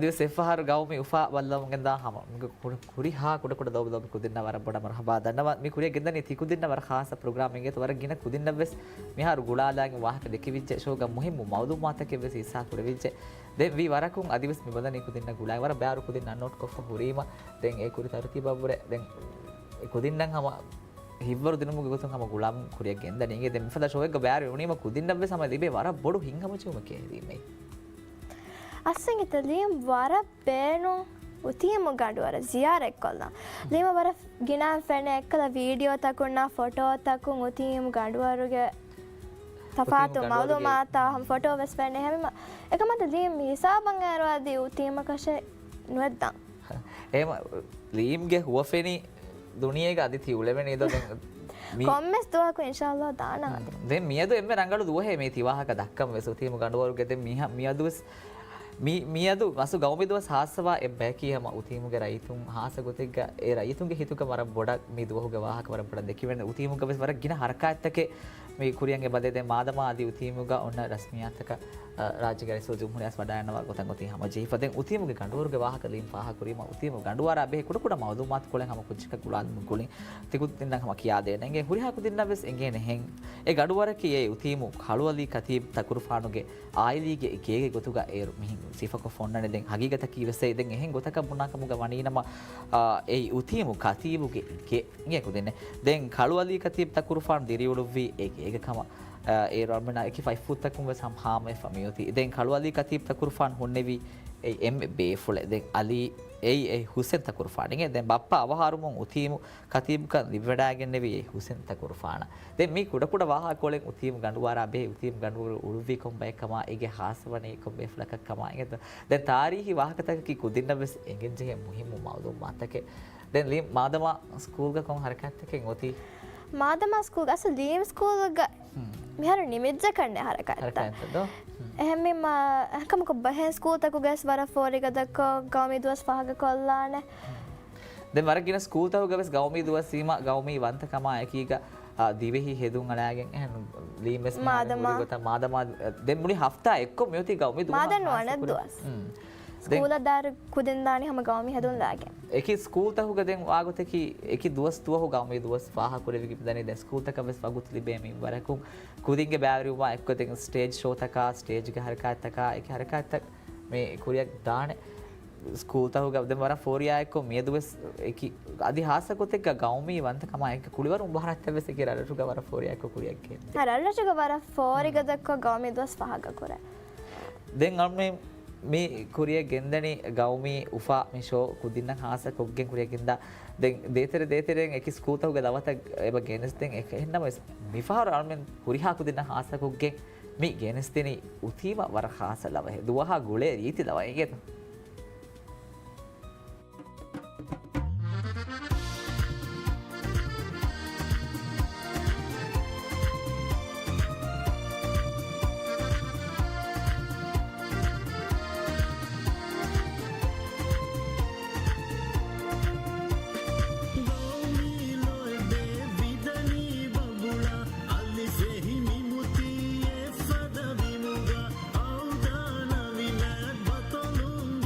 ދިވެސް އެއްފަހަރު ގައުމީ އުފާ ބައްލަވަމުން ގެންދާ ހަމަ މި ކުރި-، ކުރިހާ ކުޑަކުޑަ ލޯބި ލޯބި ކުދިންނަށް ވަރަށް ބޮޑަށް މަރުހަބާ ދަންނަވަން. މި ކުރިއަށް ގެންދަނީ ތި ކުދިންނަށް ވަރަށް ޚާއްޞަ ޕްރޮގްރާމެއްގެ. ވަރަށް ގިނަ ކުދިންނަށްވެސް މިހާރު ގުޅާލާގެން ވާހަކަ ދެކެވިއްޖެ. ޝޯގަ މުހިއްމު މައުލޫމާތަކެއްވެސް ހިއްސާ ކުރެވިއްޖެ. ދެން ވީ ވަރަކުން އަދިވެސް މި ބަލަނީ ކުދިންނަށް ގުޅާ ވަރަށް ބައިވަރު ކުދިން ނަން ނޯޓް ކޮށްފަ ހުރީމަ ދެން އެ ކުރި ތަރުތީބަށްވުރެ ދެން އެ ކުދިންނަށް ހަމަ ހިތްވަރު ދިނުމުގެ ގޮތުން ހަމަ ގުޅާމުން ކުރިއަށް ގެންދަނީ. އިނގޭ ދެން މިފަދަ ޝޯއެއްގަ ބައިވެރިވުނީމަ ކުދިންނަށްވެސް ހަމަ ލިބޭ ވަރަށް ބޮޑު ހިތްހަމަޖެހުމެކޭ ލީމް އެއީ. އަސްލު އިތަ ލީމް ވަރަށް ބޭނުން އުތީމު ގަނޑުވަރަށް ޒިޔާރަތްކޮށްލަން. ލީމަށް ވަރަށް ގިނަ ފެންނަ އެއްކަލަ ވީޑިއޯތަކުންނާ ފޮޓޯތަކުން އުތީމު ގަނޑުވަރުގެ ތަފާތު މައުލޫމާތާ ހަމަ ފޮޓޯ ވެސް ފެންނަ. އެހެންވީމަ އެކަމަކު ލީމް ހިސާބަށް އައިރު އަދި އުތީމަކަށެއް ނުވެއްދާން. އެހެންވީމަ ލީމްގެ ހުވަފެނި ދުނިޔޭގަ އަދި ތި އުޅެވެނީ ދޯ ދެން މި-، ކޮންމެސް ދުވަހަކު އިންޝާﷲ ދާނަ އަދި. ދެން މިއަދު އެންމެ ރަނގަޅު ދުވަހެއް މީ ތި ވާހަކަ ދައްކަން ވެސް އުތީމު ގަނޑުވަރުގެ. ދެން މިހަ-، މިއަދު ވެސް މި-، މިއަދު މަސް ގައުމީ ދުވަސް ހާއްސަވާ އެއް ބަޔަކީ ހަމަ އުތީމުގެ ރައްޔިތުން ހާއްސަ ގޮތެއްގަ އެ ރައްޔިތުންގެ ހިތުގަ ވަރަށް ބޮޑަށް މި ދުވަހުގެ ވާހަކަ ވަރަށް ބޮޑަށް ދެކިވެން. އުތީމުގަ ވެސް ވަރަށް ގިނަ ހަރަކާތްތަކެއް މި ކުރިއަށް އެބަދޭ. ދެން މާދަމާ އަދި އުތީމުގަ އޮންނަ ރަސްމިއްޔާތުތަކަށް، އަ، ރާއްޖޭގެ ރައީސުލްޖުމްހޫރިއްޔާ ވަޑައިގަންނަވާ ގޮތަށް އޮތީ ހަމަޖެހިފަ. ދެން އުތީމުގެ ގަނޑުވަރުގެ ވާހަކަ ލީމް ފާހަގަކުރީމަ، އުތީމު ގަނޑުވަރާ ބެހޭ ކުޑަކުޑަ މައުލޫމާތުކޮޅެއް ހަމަ ކުއްޖަކަށް ގުޅާލުމުގެ ގުޅިން ތި ކުދިންނަށް ހަމަ ކިޔާދޭނެ. އިނގޭ ހުރިހާ ކުދިންނަށް ވެސް އެނގޭނެހެން އެ ގަނޑުވަރަކީ އެ އުތީމު ކަޅުއަލީ ކަތީބް ތަކުރުފާނުގެ އާއިލީގެ ގޭގެ ގޮތުގަ އޭރު މިހެން ސިފަކޮށް އޮންނަނީ. ދެން ހަގީގަތަކީ ވެސް އެ ދެން އެހެން ގޮތަކަށް ބުނާ ކަމުގަ ވަނީނަމަ، އާ، އެއީ އުތީމު ކަތީބުގެ ގެ އިނގޭ ކުދިންނެއް. ދެން ކަޅުއަލީ ކަތީބް ތަކުރުފާނު ދިރިއުޅުއްވީ އެ ގޭގަ ކަމަށް، އާ، އޭރު އަޅުމެންނާ އެކި ފަތްފުށްތަކުން ވެސް ހަމަ ހާމަވެފަ މިއޮތީ. ދެން ކަޅުއަލީ ކަތީބް ތަކުރުފާނު ހުންނެވީ އެ އެންމެ ބޭފުޅެއް. ދެން އަލީ އެއީ އެ ހުސެން ތަކުރުފާނު އިނގޭ. ދެން ބައްޕަ އަވަހާރަވުމުން އުތީމު ކަތީބުކަން ލިބިވަޑައިގެންނެވީ އެ ހުސެން ތަކުރުފާނަށް. ދެން މި ކުޑަކުޑަ ވާހަކަކޮޅެއް އުތީމު ގަނޑުވަރާ ބެހޭ އުތީމު ގަނޑުވަރު އުޅުއްވީ ކޮން ބައެއްކަމާ، އޭގެ ހާއްސަވަނީ ކޮން ބޭފުޅަކަށްކަމާ އިނގޭތޯ. ދެން ތާރީހީ ވާހަކަތަކަކީ ކުދިންނަށް ވެސް އެނގެންޖެހޭ މުހިއްމު މައުލޫމާތަކެއް. ދެން ލީމް މާދަމާ ސްކޫލްގަ ކޮން ހަރަކާތްތަކެއް އޮތީ؟ މާދަމާ ސްކޫލްގަ، އަސްލު ލީމް ސްކޫލްގަ މިހާރު ނިމިއްޖެ ކަންނޭ ހަރަކާތްތައް. ހަރަކާތްތައް ދޯ؟ އެހެންވީމަ، އެކަމަކު ބަހެއް ސްކޫލްތަކުގައި ވެސް ވަރަށް ފޯރިގަދަކޮށް ގައުމީ ދުވަސް ފާހަގަކޮށްލާނެ. ދެން ވަރަށް ގިނަ ސްކޫލްތަކުގައި ވެސް ގައުމީ ދުވަސް ވީމަ، ގައުމީ ވަންތަކަމާ އެކީގަ، އާ، ދިވެހި ހެދުން އަޅާގެން އެހެން ލީމް ވެސް މިހާރު މާދަމާ. ހުރި ގޮތަށް މާދަމާ، ދެން މުޅި ހަފްތާ އެއްކޮށް މިއޮތީ ގައުމީ ދުވަހަށް މާދަން ހާއްސަ ވަނަ ކުރި. ދުވަސް. ހުން. ދެން ސްކޫލަށް ދާއިރު ކުދިން ދާނީ ހަމަ ގައުމީ ހެދުން ލާގެން. އެކި ސްކޫލްތަކުގަ ދެން ވާގޮތަކީ، އެކި ދުވަސް ދުވަހު ގައުމީ ދުވަސް ފާހަގަކުރެވިގެން މިދަނީ. ދެން ސްކޫލްތަކަށް ވެސް ވަގުތު ލިބޭ މިންވަރަކުން ކުދިންގެ ބައިވެރިވުމާ އެކުގަ ދެން ސްޓޭޖް ޝޯތަކާ، ސްޓޭޖްގެ ހަރަކާތްތަކާ، އެކި ހަރަކާތްތައް މި ކުރިއަށް ދާނެ. ސްކޫލްތަކުގަ ދެން ވަރަށް ފޯރިއާ އެއްކޮށް މިއަދު ވެސް އެކި އަދި ހާއްސަ ގޮތެއްގަ ގައުމީ ވަންތަކަމާ އެކި ކުޅިވަރުން ބަހަރަށްތައް ވެސް އެކި ރަށްރަށުގަ ވަރަށް ފޯރިއާ އެއްކޮށް ކުރިއަށް ގެންދޭ. ރަށްރަށުގަ ވަރަށް ފޯރިގަދަކޮށް ގައުމީ ދުވަސް ފާހަގަކުރޭ. ދެން އަޅުމެން މި ކުރިއަށް ގެންދަނީ ގައުމީ އުފާ މި ޝޯ ކުދިންނަށް ހާއްސަ ކޮށްގެން ކުރިއަށް ގެންދާ. ދެން ދޭތެރެ ދޭތެރެއިން އެކި ސްކޫލްތަކުގެ ލަވަތައް އެބަ ގެނެސްދެން އެ-، އެހެންނަމަވެސް މިފަހަރު އަޅުމެން ހުރިހާ ކުދިންނަށް ހާއްސަ ކޮށްގެން މި ގެނެސްދިނީ އުތީމަށް ވަރަށް ޚާއްޞަ ލަވައެއް. ދުވަހާ ގުޅޭ ރީތި ލަވައެއް އިނގޭތަ؟ ގައުމީ ލޯތްބެއް ވިދަނީ ބަނބުޅާ، އަލިފެހި މި މުތީ އެއްފަދަ ބިމުގަ، އައުދާ ނަވިލައް ބަތޮލުން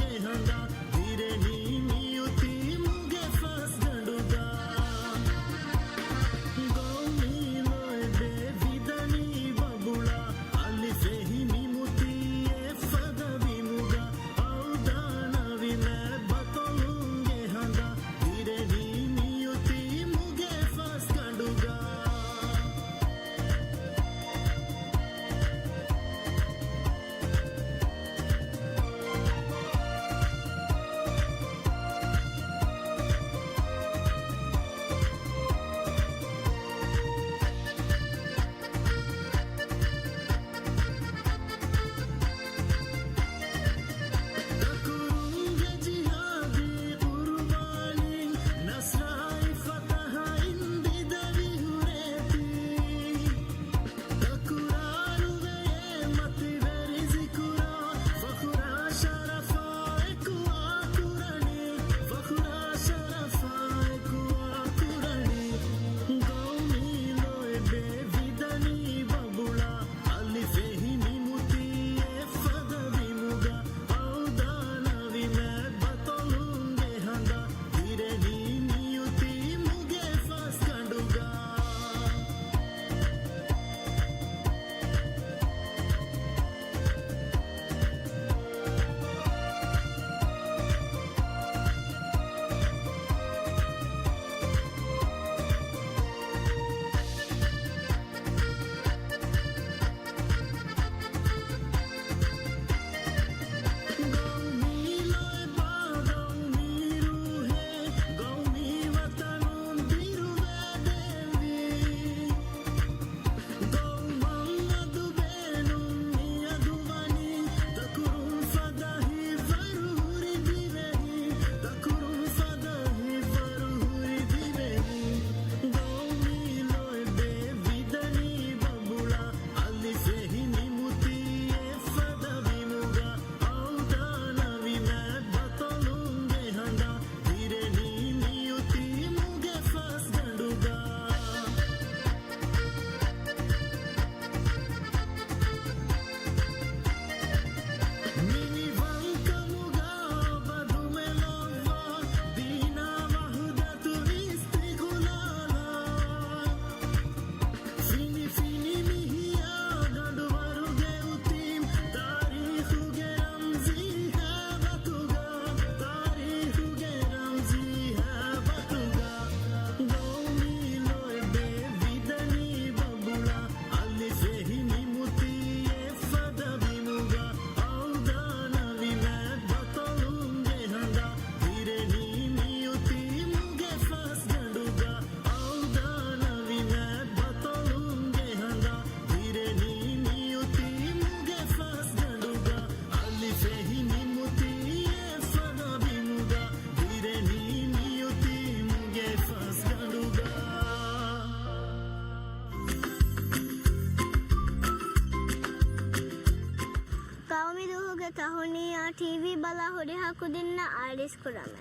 ހުރިހާ ކުދިންނަށް އާރިސް ކުރަމޭ.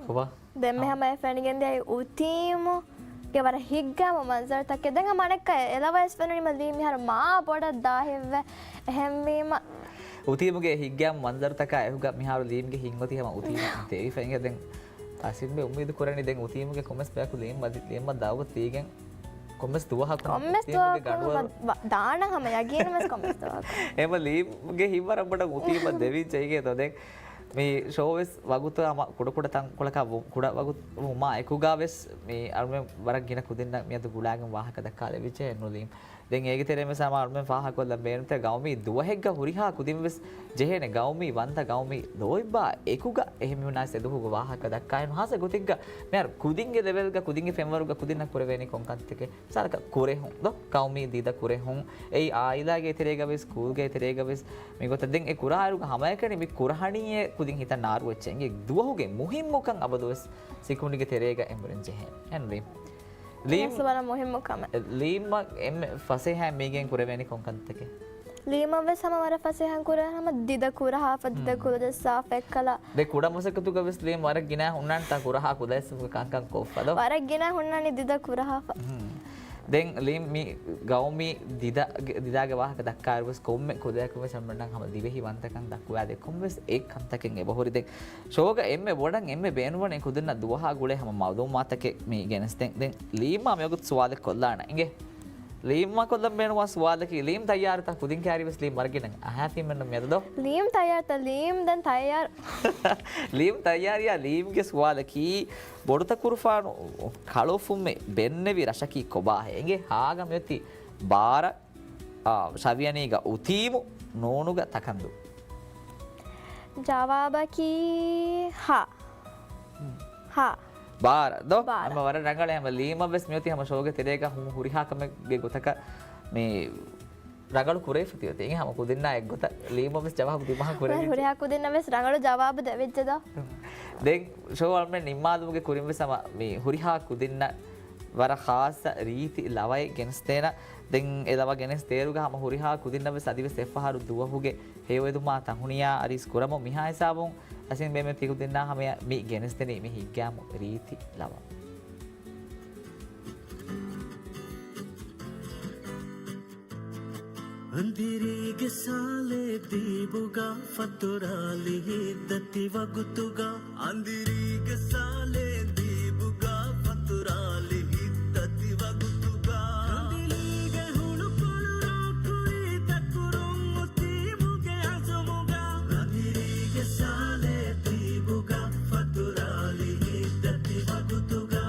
ކޮބާ؟ ދެން މި ހަމަ އެ ފެނިގެން ދިޔައީ އުތީމުގެ ވަރަށް ހިތްގައިމު މަންޒަރުތަކެއް. ދެން ހަމަ އަނެއްކާ އެ ލަވަ ވެސް ފެނުނީމަ ލީމް މިހާރު މާ ބޮޑަށް ދާހިތްވެ. އެހެންވީމަ، އުތީމުގެ ހިތްގައިމު މަންޒަރުތަކާ އެހުގަ މިހާރު ލީމްގެ ހިތް އޮތީ ހަމަ އުތީމަށް ދެވިފަ އިނގޭ. ދެން ތާސިމްބެ އުއްމީދު ކުރަނީ ދެން އުތީމުގެ ކޮންމެސް ބަޔަކު ލީމް އަދި ލީމްއަށް ދައުވަތު ދީގެން ކޮންމެސް ދުވަހަކު ކޮންމެސް އުތީމުގެ ދުވަހަކު ގަނޑުވަރު މަ-، ވަ-، ދާނަން ހަމަ ޔަގީނުން ވެސް ކޮންމެސް ދުވަހަކު. އެމަ ލީމްގެ ހިތް ވަރަށް ބޮޑަށް އުތީމަށް ދެވިއްޖެ އިނގޭ ދޯ. ދެން މި ޝޯ ވެސް ވަގުތު ހަމަ ކުޑަކުޑަ ތަންކޮޅަކަށް ވު-، ކުޑަ ވަގުތު ވުމާ އެކުގަ ވެސް މި އަޅުމެން ވަރަށް ގިނަ ކުދިންނަށް މިއަދު ގުޅާގެން ވާހަކަ ދައްކާލެވިއްޖެ އެންނުލީމް. ދެން އޭގެ ތެރޭ ވެސް ހަމަ އަޅުމެން ފާހަގަކޮށްލަން ބޭނުންތަ ގައުމީ ދުވަހެއްގަ ހުރިހާ ކުދިން ވެސް ޖެހޭނެ ގައުމީ ވަންތަ ގައުމީ ލޯތްބާ އެކުގަ އެހެން މީހުންނާ ވެސް އެދުވަހުގަ ވާހަކަ ދައްކާ ހާސް ގޮތެއްގަ މިހާރު ކުދިންގެ ލެވެލްގަ ކުދިންގެ ފެންވަރުގަ ކުދިންނަށް ކުރެވޭނީ ކޮން ކަންތަކެއް؟ މިސާލަކަށް ކުރެހުން ދޯ؟ ގައުމީ ދިދަ ކުރެހުން. އެއީ އާއިލާގެ ތެރޭގަ ވެސް، ސްކޫލްގެ ތެރޭގަ ވެސް މިގޮތަށް ދެން އެ ކުރާއިރުގަ ހަމައެކަނި މި ކުރަހަނީއޭ ކުދިން ހިތަށް ނާރު އެއްޗެއް އިނގޭ. ދުވަހުގެ މުހިއްމުކަން އަބަދުވެސް ސިކުނޑިގެ ތެރޭގަ އެނބުރިން ޖެހޭ. އެންރީ. ލީމް ވަރަށް މުހިއްމު ކަމެއް. ލީމްއަށް އެންމެ ފަސޭހައިން މީގެން ކުރެވޭނީ ކޮން ކަންތަކެއް؟ ލީމަށް ވެސް ހަމަ ވަރަށް ފަސޭހައިން ކުރޭ ހަމަ ދިދަ ކުރަހާފަ، ދިދަ ކުލަ ޖައްސާފަ އެއްކަލަ. ދެ ކުޑަ މަސައްކަތުގަ ވެސް ލީމް ވަރަށް ގިނަ ހުންނާނެ ތާ ކުރަހާ ކުލައެއްސުމުގެ ކަންކަން ކޮށްފަ ދޯ؟ ވަރަށް ގިނަ ހުންނާނީ ދިދަ ކުރަހާފަ. ހުން. ދެން ލީމް މި ގައުމީ ދިދަ، ދިދާގެ ވާހަކަ ދައްކާއިރު ވެސް ކޮންމެ ކުލަޔަކުން ވެސް އަޅުމެންނަށް ހަމަ ދިވެހި ވަންތަކަން ދައްކުވާދޭ ކޮންމެވެސް އެއް ކަންތަކެއް އެބަހުރި. ދެން ޝޯގަ އެންމެ ބޮޑަށް އެންމެ ބޭނުންވަނީ ކުދިންނަށް ދުވަހާ ގުޅޭ ހަމަ މައުލޫމާތަކެއް މި ގެނެސްދޭން. ދެން ލީމްއާ މިވަގުތު ސުވާލެއް ކޮށްލާނަން އިނގޭ. ލީމްއާ ކޮށްލަން ބޭނުންވާ ސުވާލަކީ، ލީމް ތައްޔާރުތަ؟ ކުދިން ކައިރިވެސް ލީމް ވަރަށް ގިނަ އަހާފީމެންނު މިއަދު ދޯ؟ ލީމް ތައްޔާރުތަ؟ ލީމް ދެން ތައްޔާރު. ލީމް ތައްޔާރިޔާ ލީމްގެ ސުވާލަކީ، ބޮޑުތަކުރުފާނު ކަޅުފުމެއް ބެންނެވި ރަށަކީ ކޮބާހޭ؟ އިނގޭ ހާގަ މިއޮތީ ބާރަ، އާ، ޝަވިޔަނީގަ އުތީމު، ނޫނުގަ ތަކަންދޫ. ޖަވާބަކީ ހާ. ހުން. ހާ. ބާރަ ދޯ؟ ބާރަ. ހަމަ ވަރަށް ރަނގަޅޭ. ހަމަ ލީމަށް ވެސް މިއޮތީ ހަމަ ޝޯގެ ތެރޭގަ ހު-، ހުރިހާ ކަމެއްގެ ގޮތަކަށް މި ރަނގަޅު ކުރެވިފަ ތިއޮތީ. އެނގޭ ހަމަ ކުދިންނާ އެއްގޮތަށް ލީމަށް ވެސް ޖަވާބު ދިމާ ކުރެވިއްޖެ. ހުރިހާ ކުދިންނަށް ވެސް ރަނގަޅު ޖަވާބު ދެވިއްޖެ ދޯ؟ ދެން ޝޯ އަޅުމެން ނިންމާލުމުގެ ކުރިން ވެސް ހަމަ މި ހުރިހާ ކުދިންނަށް ވަރަށް ޚާއްޞަ ރީތި ލަވައެއް ގެނެސްދޭނަ. ދެން އެ ލަވަ ގެނެސް ދޭއިރުގަ ހަމަ ހުރިހާ ކުދިންނަށް ވެސް އަދިވެސް އެއްފަހަރު ދުވަހުގެ ހެޔޮއެދުމާ ތަހުނިޔާ އަރިސް ކުރަމު. މިހާ ހިސާބުން އަސިން ބޭމެ ތިކުދިންނާ ހަމަޔަށް މި ގެނެސްދެނީ މި ހިތްގައިމު ރީތި ލަވަ. އަނދިރީގެ ސާލެ ދީބުގަ ފަތުރާލި ހިތްދަތި ވަގުތުގަ. އަނދިރީގެ ސާލެ ދީބުގަ ފަތުރާލި ހިތްދަތި ވަގުތުގަ. ކަނދިލީގެ ހުޅުކޮޅު ރޯކުރީ ތަކުރުން އުތީމުގެ އަޒުމުގަ. އަނދިރީގެ ސާލެ ދީބުގަ ފަތުރާލި ހިތްދަތި ވަގުތުގަ.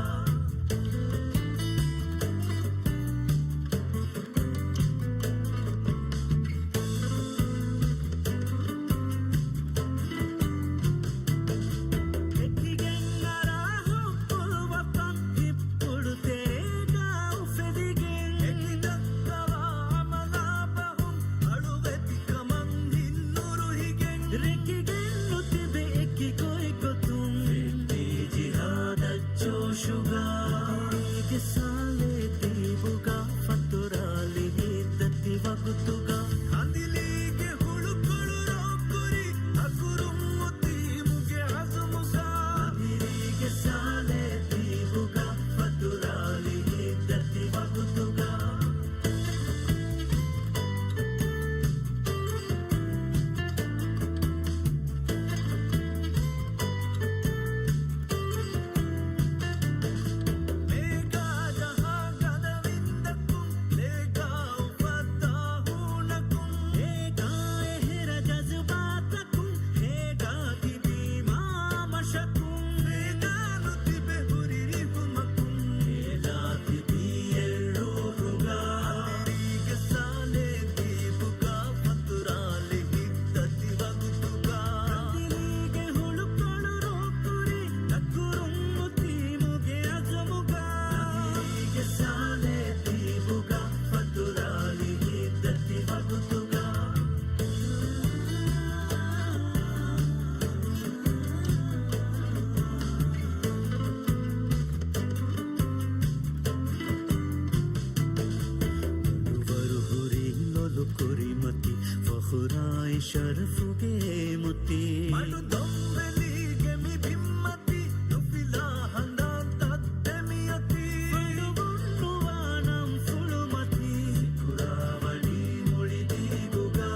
ކުރިމަތި ފަޚުރާއި ޝަރަފުގެ މުތި. މަޑު ދޮންވެލީގެ މި ބިންމަތި، ނުފިލާ ހަނދާންތައް ދެމިއޮތީ. ފަނޑުބުންނުވާނަން ފުޅުމަތި، ސިކުރާވަނީ މުޅި ދީބުގަ.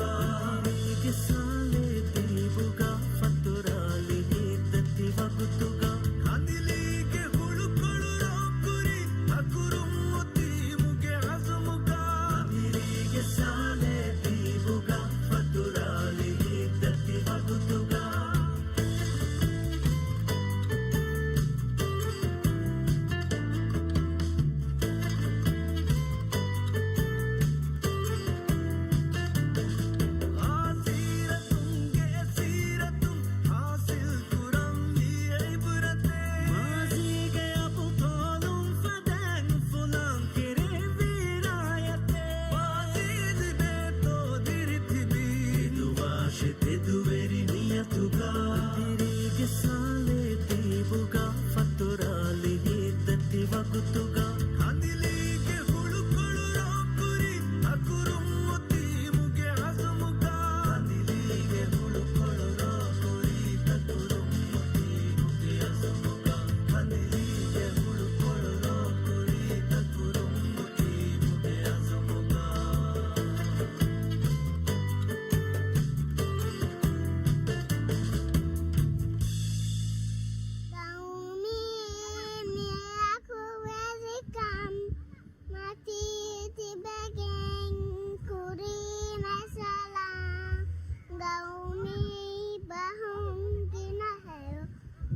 މީގެ ސާލެ ދީބުގަ ފަތުރާލި ހިތްދަތި ވަގުތުގަ. ކަނދިލީގެ ހުޅުކޮޅު ރޯކުރި، އަކުރުން އޮތީމުގެ އަޒުމުގަ. ކަނދިލީގެ ސާލެ ދީބުގަ، ފަތުރާލި ހިތްދަތި ވަގުތުގަ. ހާސީރަތުންގެ ސީރަތުން ހާސިލް ކުރަންވީ އިބްރަތެއް. މާޒީގެ އަބުޠާލުން ފަދައިން ފުލާން ކެރޭ ވީރާޔަތެއް. މާޒީ ލިބޭތޯ ދިރިތިބީ. ތެދުވާށޭ ތެދުވެރި ނިޔަތުގަ. ކަނދިލީގެ ސާލެ ދީބުގަ. ފަތުރާލި ހިތްދަތި ވަގުތުގަ. ކަނދިލީގެ ހުޅުކޮޅު ރޯކުރި، އަކުރުން އޮތީމުގެ އަޒުމުގަ. ކަނދިލީގެ ހުޅުކޮޅު ރޯކުރި، އަކުރުން އޮތީމުގެ އަޒުމުގަ. ކަނދިލީގެ ހުޅުކޮޅު ރޯކުރި، އަކުރުން އޮތީމުގެ އަޒުމުގަ. ގައުމީ މިލަކުވެރިކަން މަތީ ތިބެގެން ކުރީމެ ސަލާމް. ގައުމީ ބަހުން ގިނަ ހެޔޮ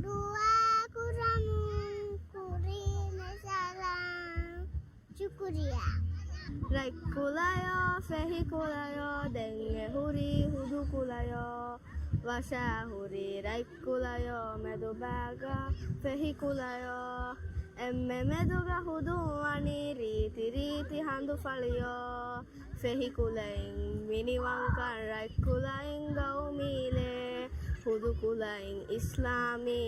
ދުޢާ ކުރަމުން ކުރީމެ ސަލާމް. ޝުކުރިއްޔާ. ރަތްކުލަޔޯ، ފެހިކުލަޔޯ، ދެން އެ ހުރީ ހުދުކުލަޔޯ. ވަށާ ހުރީ ރަތްކުލަޔޯ، މެދުބާގަ ފެހިކުލަޔޯ. އެންމެ މެދުގަ ހުދުން ވަނީ ރީތި ރީތި ހަނދުފަޅިޔޯ. ފެހިކުލައިން މިނިވަންކަން ރަތްކުލައިން ގައުމީލޭ. ހުދުކުލައިން އިސްލާމީ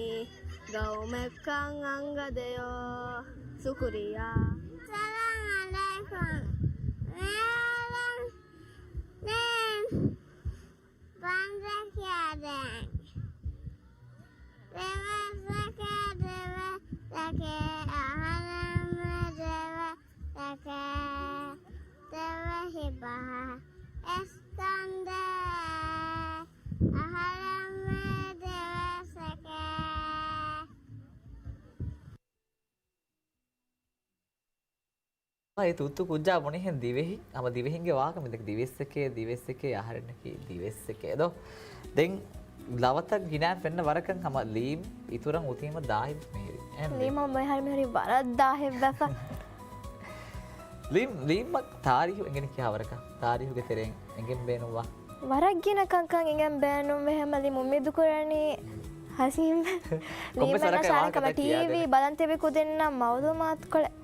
ގައުމެއްކަން އަނގަދެޔޯ. ޝުކުރިއްޔާ. ސަލާމް އަލައިކުމް. މިހާރު ދެން ބަންދެކެ ދެން. ދެވެސްތަކެއް، ދެވެސްތަކެއް، އަހަރެންމެ ދެވެސްތަކެއް. ދެވެހި ބަހަށް އެސްކަންދެ، އަހަރެންމެ ދެވެސްތަކެއް. އެ ތުއްތު ކުއްޖާ ބުނިހެން ދިވެހި، ހަމަ ދިވެހިންގެ ވާހަކަ މިދަކި ދިވެއްސެކޭ، ދިވެއްސެކޭ، އަހަރެންނަކީ ދިވެއްސެކޭ ދޯ. ދެން ލަވަތައް ގިނައިން ފެންނަ ވަރަކަށް ހަމަ ލީމް އިތުރަށް އުތީމަ ދާހިތް މިހިރީ. އެހެން ލީމް؟ ލީމް މިހާރު މިހިރީ ވަރަށް ދާހިތްވެފަ. ލީމް، ލީމްއަށް ތާރީހު އެނގެނީ ކިހާ ވަރަކަށް؟ ތާރީހުގެ ތެރެއިން އެނގެން ބޭނުންވާ؟ ވަރަށް ގިނަ ކަންކަން އެނގެން ބޭނުންވޭ ހަމަ ލީމް އުއްމީދު ކުރަނީ ހަސީމް. ކޮންމެސް ލީމް ވަރަކަށް އެންނަށާނެ ކަމަށް ވާހަކަތައް ޓީވީ ކިޔާދޭނެ. ބަލަން ތިބި ކުދިންނަށް މައުލޫމާތުކޮޅެއް.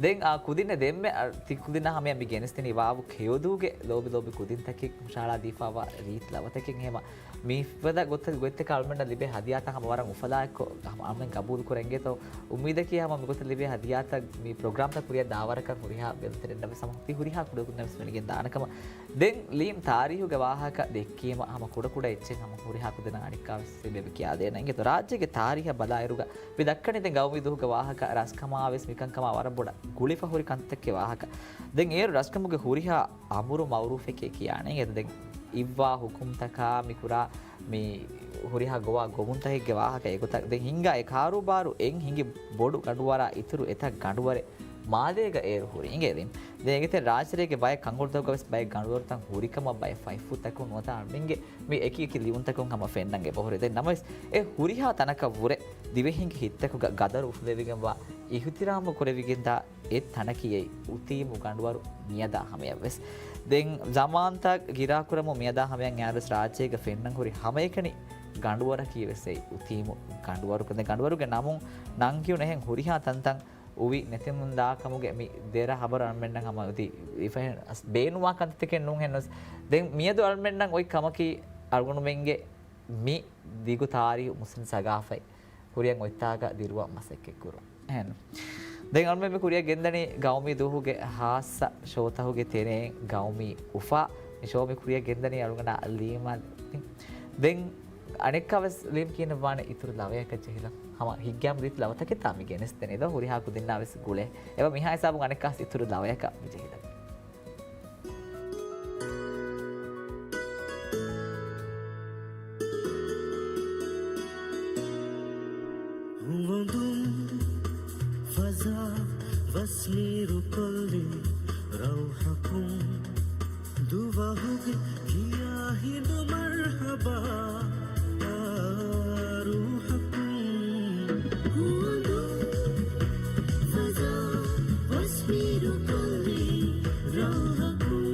ދެން އާ ކުދިންނެއް ދެންމެ އަ، ތި ކުދިންނަށް ހަމަޔަށް މި ގެނެސްދިނީ ވާވު ކެޔޮދޫގެ ލޯބި ލޯބި ކުދިންތަކެއް ހުށަހަޅާ ދީފައިވާ ރީތި ލަވަތަކެއް. އެހެމަ މިފަދަ ގޮތްތަކުގެ ގޮތްތަކަށް އަޅުމެންނަށް ލިބޭ ހަދިޔާތައް ހަމަ ވަރަށް އުފަލާއެއްކޮށް ހަމަ އަޅުމެން ގަބޫލު ކުރަން އިނގޭތޯ. އުއްމީދަކީ ހަމަ މިގޮތަށް ލިބޭ ހަދިޔާތައް މި ޕްރޮގްރާމްތައް ކުރިއަށް ދާވަރަކަށް ހުރިހާ ބޭފުޅުންނަށް ވެސް ހަމަ ތި ހުރިހާ ކުޑަކުދިންނަށް ވެސް މިނިގެން ދާނެ ކަމަށް. ދެން ލީމް ތާރީހުގެ ވާހަކަ ދެއްކީމަ ހަމަ ކުޑަކުޑަ އެއްޗެއް ހަމަ ހުރިހާ ކުދިންނަށް އަނެއްކާވެސް ތިބޭބެ ކިޔާދޭނަން އިނގޭތޯ. ރާއްޖޭގެ ތާރީހަށް ބަލާއިރުގަ މި ދައްކަނީ ދެން ގައުމީ ދުވަހުގެ ވާހަކަ ރަސްކަމާވެސް މިކަންކަމާ ވަރަށް ބޮޑަށް ގުޅިފަ ހުރި ކަންތައްތަކެއް ވާހަކަ. ދެން އޭރު ރަސްކަމުގެ ހުރިހާ އަމުރު މައުރޫފެކޭ ކިޔާނެ. އެ ދެން އިއްވާ ހުކުމްތަކާ މި ކުރާ މި ހުރިހާ ގޮވާ ގޮވުންތަކެއްގެ ވާހަކަ އެގޮތަށް ދެން ހިނގާ އެ ކާރޫބާރު އެން ހިނގި ބޮޑު ގަނޑުވަރާ އިތުރު އެތައް ގަނޑުވަރެއް މާލޭގަ އޭރު ހުރި އިނގޭ. ދެން ދެން އެގެތެރެ ރާއްޖޭގެ ބައެއް ކަންހުޅުތަކުގަ ވެސް ބައެއް ގަނޑުވަރުތައް ހުރިކަމަށް ބައެއް ފަތްފުށްތަކުން ނުވަތަ އަޅުމެންގެ މި އެކި އެކި ލިޔުންތަކުން ހަމަ ފެންނަން އެބަހުރި. ދެން ނަމަވެސް އެ ހުރިހާ ތަނަކަށް ވުރެ ދިވެހިންގެ ހިތްތަކުގަ ގަދަރު އުފުލެވިގެންވާ އިހުތިރާމު ކުރެވިގެންދާ އެ ތަނަކީ އެއީ އުތީމު ގަނޑުވަރު މިއަދާ ހަމަޔަށްވެސް. ދެން ޒަމާންތައް ގިރާކުރަމުން މިއަދާ ހަމަޔަށް އައިރުވެސް ރާއްޖޭގަ ފެންނަން ހުރި ހަމައެކަނި ގަނޑުވަރަކީ ވެސް އެއީ އުތީމު ގަނޑުވަރު. ދެން ގަނޑުވަރުގެ ނަމުން ނަން ކިޔުނު އެހެން ހުރިހާ ތަންތަން އުވި ނެތިމުންދާކަމުގެ މި ދެރަ ހަބަރު އަޅުމެންނަށް ހަމަ އޮތީ އެފަހެން ބޭނުންވާ ކަންތައްތަކެއް ނޫންހެންނުވެސް. ދެން މިއަދު އަޅުމެންނަށް އޮތް ކަމަކީ އަޅުގަނޑުމެންގެ މި ދިގު ތާރީހު މުސްލިމް ސަގާފަތް ކުރިއަށް އޮތްތާގަ ދިރުވަން މަސައްކަތްކުރުން. އެހެން. ދެން އަޅުމެން މި ކުރިއަށް ގެންދަނީ ގައުމީ ދުވަހުގެ ހާއްސަ ޝޯތަކުގެ ތެރެއިން ގައުމީ އުފާ ޝޯ މި ކުރިއަށް ގެންދަނީ އަޅުގަނޑާ ލީމާ. ދެން އަނެއްކާ ވެސް ލީމް ކިޔަން ވާނެ އިތުރު ލަވަޔަކަށް ޖެހިލަ. ހަމަ ހިތްގައިމު ރީތި ލަވަތަކެއް ތާ މި ގެނެސްދެނީ ދޯ. ހުރިހާ ކުދިންނާ ވެސް ގުޅޭ. އެބަ މިހާ ހިސާބުން އަނެއްކާ ވެސް އިތުރު ލަވަޔަކަށް މި ޖެހިލަ. ހުވަނދުން ފަޒާ ވަސްމީރު ކޮށްލި ރައުހަކުން، ދުވަހުގެ ކިޔާ ހިނދު މަރްހަބާ ރޫހަކުން. ހުވަނދުން ފަޒާ ވަސްމީރު ކޮށްލި ރައުހަކުން.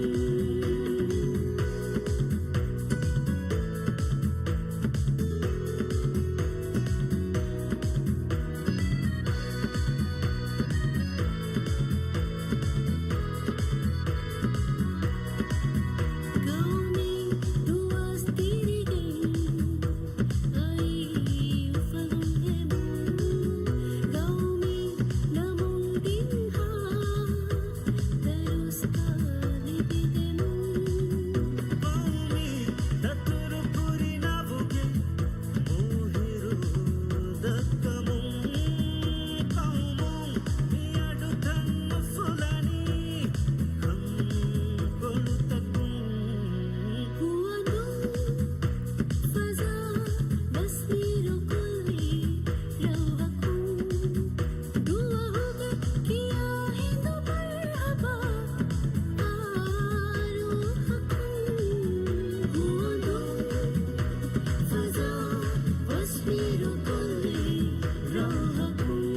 ގައުމީ ދުވަސް ދިރިގެން އައީ އުފަލުން ހެމުން. ގައުމީ ނަމުން ދިންހާ ދަރުސްތައް ލިބިދެމުން. ގައުމީ ދަތުރު ކުރި ނަވުގެ މޯހިރު ދައްކަމުން. ގައުމުން މިއަޑުތައް ނުފުލަނީ ކަންކޮޅުތަކުން. ހުވަނދުން ފަޒާ ވަސްމީރު ކޮށްލި ރައުހަކުން. ދުވަހުގެ ކިޔާ ހިނދު މަރްހަބާ ރޫހަކުން. ހުވަނދުން ފަޒާ ވަސްމީރު ކޮށްލި ރައުހަކުން.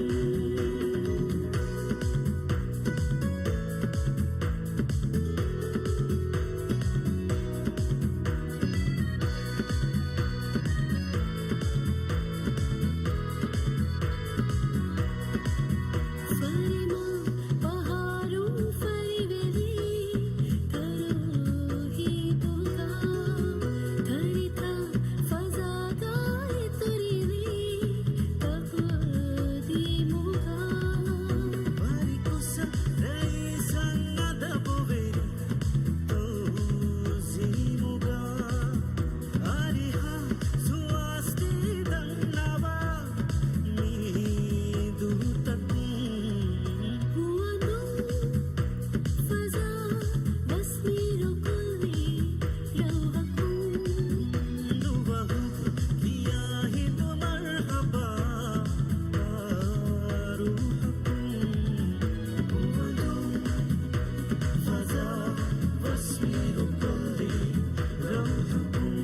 ފަރިމާ ބަހާރުން ފަރިވެލި ތަރުހީދުގަ، ތަރިތަ ފަޒާގަ އިތުރިވި ތަޤްދީމުގަ، ވަރިކުސަ ރައީސަށް އަދަބުވެރި ތަޢުޒީމުގަ، އަރިހަށް ސުވާސްތީ ދަންނަވާ މީ ދުރުތަކުން. ހުވަނދުން ފަޒާ ވަސްމީރު ކޮށްލި ރައުހަކުން. ދުވަހު ކިޔާ ހިނދު މަރްހަބާ ރޫހަކުން. ހުވަނދުން ފަޒާ ވަސްމީރު ކޮށްލި ރައުހަކުން.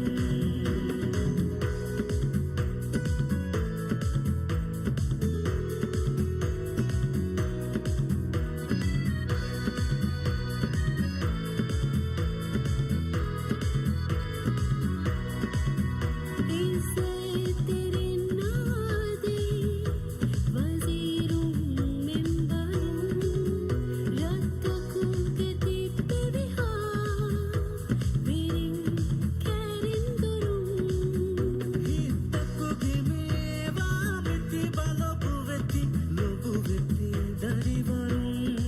އިއްޒަތްތެރިންނާ ދެން ވަޒީރުން މެންބަރުން، ރަށްތަކުގެ ތިއްބެވިހާ ވިރިން ކެރިންދުރުން. ހިތްތަކުގެ މޭވާ މެތި ބަލަބުވެތި ލޮބުވެތި ދަރިވަރުން.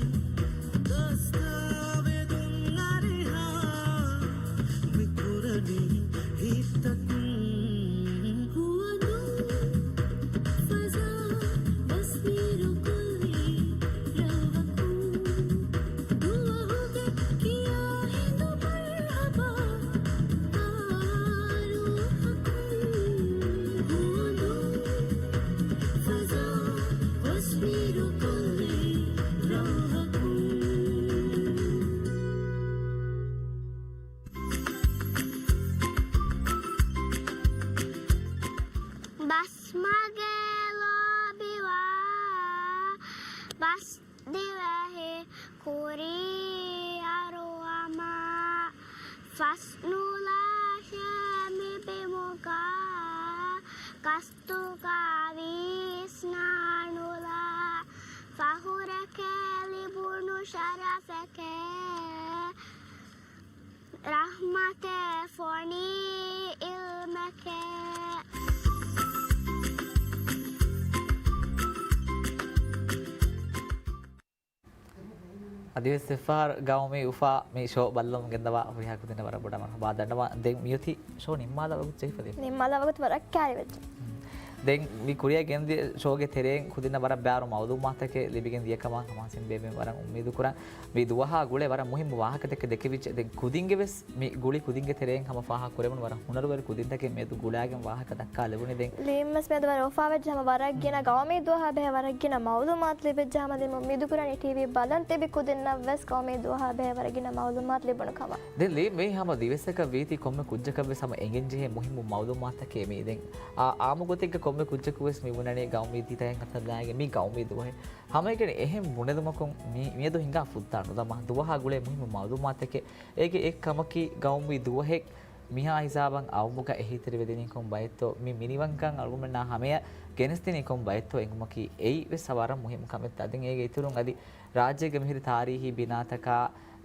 ދަސްތަވެދުން އަރިހާ މިކުރަނީ ހިތްތަކުން. ހުވަނދުން ފަޒާ ވަސްވީރު ކޮށްލީ ރައުހަކުން. ދުވަހުގެ ކިޔާ ހިނދު މަރްހަބާ އާ ރޫހަކުން. ހުވަނދުން ފަޒާ ވަސްވީރު ކޮށްލީ ރައުހަކުން. ބަސްމަގޭ ލޯބިވާ ބަސް ދިވެހި ކުރީ އަރުވަމާ، ފަސްނުލާށޭ މި ބިމުގަ ގަސްތުގަ ވިސްނާނުލާ، ފަހުރެކޭ ލިބުނު ޝަރަފެކޭ، ރަޙްމަތޭ ފޮނި އިލްމެކޭ. އަދިވެސް އެއްފަހަރު ގައުމީ އުފާ މި ޝޯ ބައްލަވަމުން ގެންދަވާ ހުރިހާ ކުދިންނަށް ވަރަށް ބޮޑަށް މަރުޙަބާ ދަންނަވަން. ދެން މިއޮތީ ޝޯ ނިންމާލާ ވަގުތު ޖެހިފަ ދީ. ނިންމާލާ ވަގުތު ވަރަށް ކައިރިވެއްޖެ. ދެން މި ކުރިއަށް ގެންދިޔަ ޝޯގެ ތެރެއިން ކުދިންނަށް ވަރަށް ބާރު މައުލޫމާތަކެއް ލިބިގެން ދިޔަ ކަމަށް ހަމަ ހަސިން ބޭބެ ވަރަށް އުއްމީދު ކުރަން. މި ދުވަހާ ގުޅޭ ވަރަށް މުހިއްމު ވާހަކަތަކެއް ދެކެވިއްޖެ. ދެން ކުދިންގެ ވެސް މި ގުޅި ކުދިންގެ ތެރެއިން ހަމަ ފާހަގަ ކުރެވުނު ވަރަށް ހުނަރުވެރި ކުދިންތަކެއް މިއަދު ގުޅާގެން ވާހަކަ ދައްކާ ލެވުނީ. ދެން ލީމް ވެސް މިއަދު ވަރަށް އުފާވެއްޖެ ހަމަ ވަރަށް ގިނަ ގައުމީ ދުވަހާ ބެހޭ ވަރަށް ގިނަ މައުލޫމާތު ލިބިއްޖެ ހަމަ ދެން އުއްމީދު ކުރަނީ ޓީވީ ބަލަން ތިބި ކުދިންނަށް ވެސް ގައުމީ ދުވަހާ ބެހޭ ވަރަށް ގިނަ މައުލޫމާތު ލިބުނު ކަމަށް. ދެން ލީ މި ހަމަ ދިވެއްސަކަށް ވީތީ ކޮންމެ ކުއްޖަކަށް ވެސް ހަމަ އެނގެން ޖެހޭ މުހިއްމު މައުލޫމާތަކެއް މީ. ދެން އާ، އާއްމު ގޮތެއްގަ ކޮންމެ ކުއްޖަކު ވެސް މި ބުނަނީ ގައުމީ ދިތައެއް ހަތަރު ލާގެ މި ގައުމީ ދުވަހެއް. ހަމައެކަނި އެހެން ބުނެލުމަކުން މި، މިއަދު ހިނގާ ފުއްދާ ނުދަމާ ދުވަހާ ގުޅޭ މުހިއްމު މައުލޫމާތަކެއް. އޭގެ އެއް ކަމަކީ ގައުމީ ދުވަހެއް މިހާ ހިސާބަށް އައުމުގަ އެހީތެރިވެދިނީ ކޮން ބައެއްތޯ، މި މިނިވަންކަން އަޅުގަނޑުމެންނާ ހަމަޔަށް ގެނެސްދިނީ ކޮން ބައެއްތޯ އެނގުމަކީ އެއީ ވެސް ވަރަށް މުހިއްމު ކަމެއްތާ. ދެން އޭގެ އިތުރުން އަދި ރާއްޖޭގެ މިހިރި ތާރީހީ ބިނާތަކާ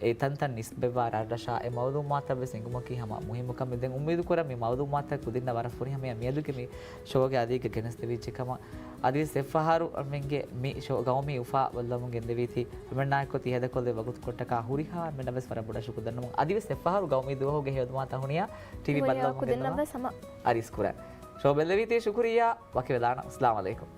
އެ ތަންތަން ނިސްބަތްވާ ރަށްރަށާ އެ މައުލޫމާތަށް ވެސް އެނގުމަކީ ހަމަ މުހިއްމު ކަމެއް. ދެން އުއްމީދު ކުރަން މި މައުލޫމާތަށް ކުދިންނަށް ވަރަށް ފުރިހަމަޔަށް މިއަދުގެ މި ޝޯގެ އަދިގަ ގެނެސްދެވިއްޖެ ކަމަށް. އަދިވެސް އެއްފަހަރު އަމެންގެ މި ޝޯ ގައުމީ އުފާ ބައްލަވަމުން ގެންދެވީތީ އަމެންނާއެކު ތިހަދަކޮށްލެ ވަގުތުކޮށްޓަކާ ހުރިހާ އަމެންނަށް ވެސް ވަރަށް ބޮޑަށް ޝުކުރު ދަންނަވަމުން. އަދިވެސް އެއްފަހަރު ގައުމީ ދުވަހުގެ ހެޔޮދުމާތައް ހުނިޔާ ޓީވީ ހުރިހާ ބައްލަވަމުން ކުދިންނަށް ގެންދަވާ ވެސް ހަމަ އަރިސް ކުރަން. ޝޯ ބެއްލެވީތީ ޝުކުރިއްޔާ. ވަކިވެލާނަން. އައްސަލާމު ޢަލައިކުމް.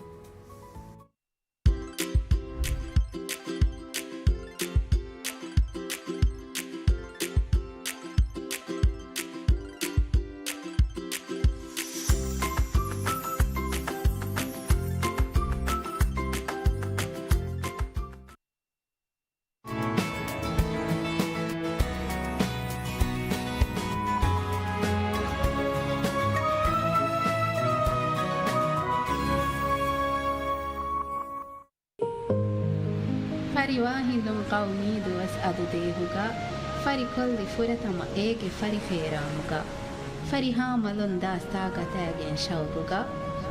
ފަރިވާހިނދުން ޤައުމީ ދުވަސް އަދު ދޭހުގަ، ފަރިކޮށްލި ފުރަތަމަ އޭގެ ފަރި ފޭރާމުގަ، ފަރިހާ މަލުން ދާސްތާ ގަތައިގެން ޝައުގުގަ،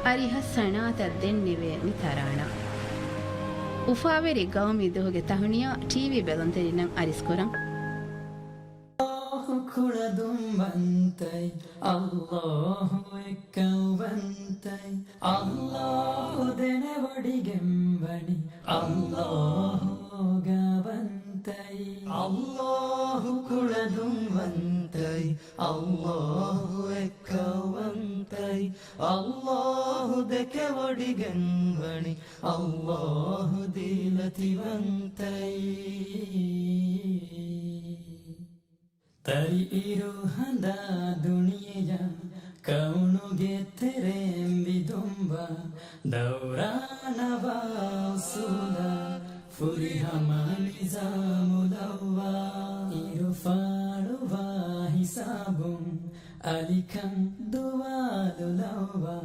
އަރިހަށް ސަނާތަށް ދެންނެވޭ މި ތަރާނަ. އުފާވެރި ގައުމީ ދުވަހުގެ ތަހުނިޔާ ޓީވީ ބެލުންތެރިންނަށް އަރިސްކުރަން. އައްލާހު ކުޅަދުން ވަންތައި، އައްލާހު އެއްކައުވަންތައި، އައްލާހު ދެނެވޮޑިގެންވަނީ، އައްލާހު އޯގާވަންތައި. އައްލާހު ކުޅަދުން ވަންތައި، އައްލާހު އެއްކައުވަންތައި، އައްލާހު ދެކެވޮޑިގެންވަނީ، އައްލާހު ދީލަތިވަންތައި. ތަރިއިރު ހަނދާ ދުނިޔެޔަށް ކައުނުގެ ތެރޭން ވިދުންވާ، ދައުރާނަވާ އުސޫލާ ފުރިހަމަ ނިޒާމު ލައްވާ، އިރުފާޅުވާ ހިސާބުން އަލިކަން ދުވާލު ލައްވާ،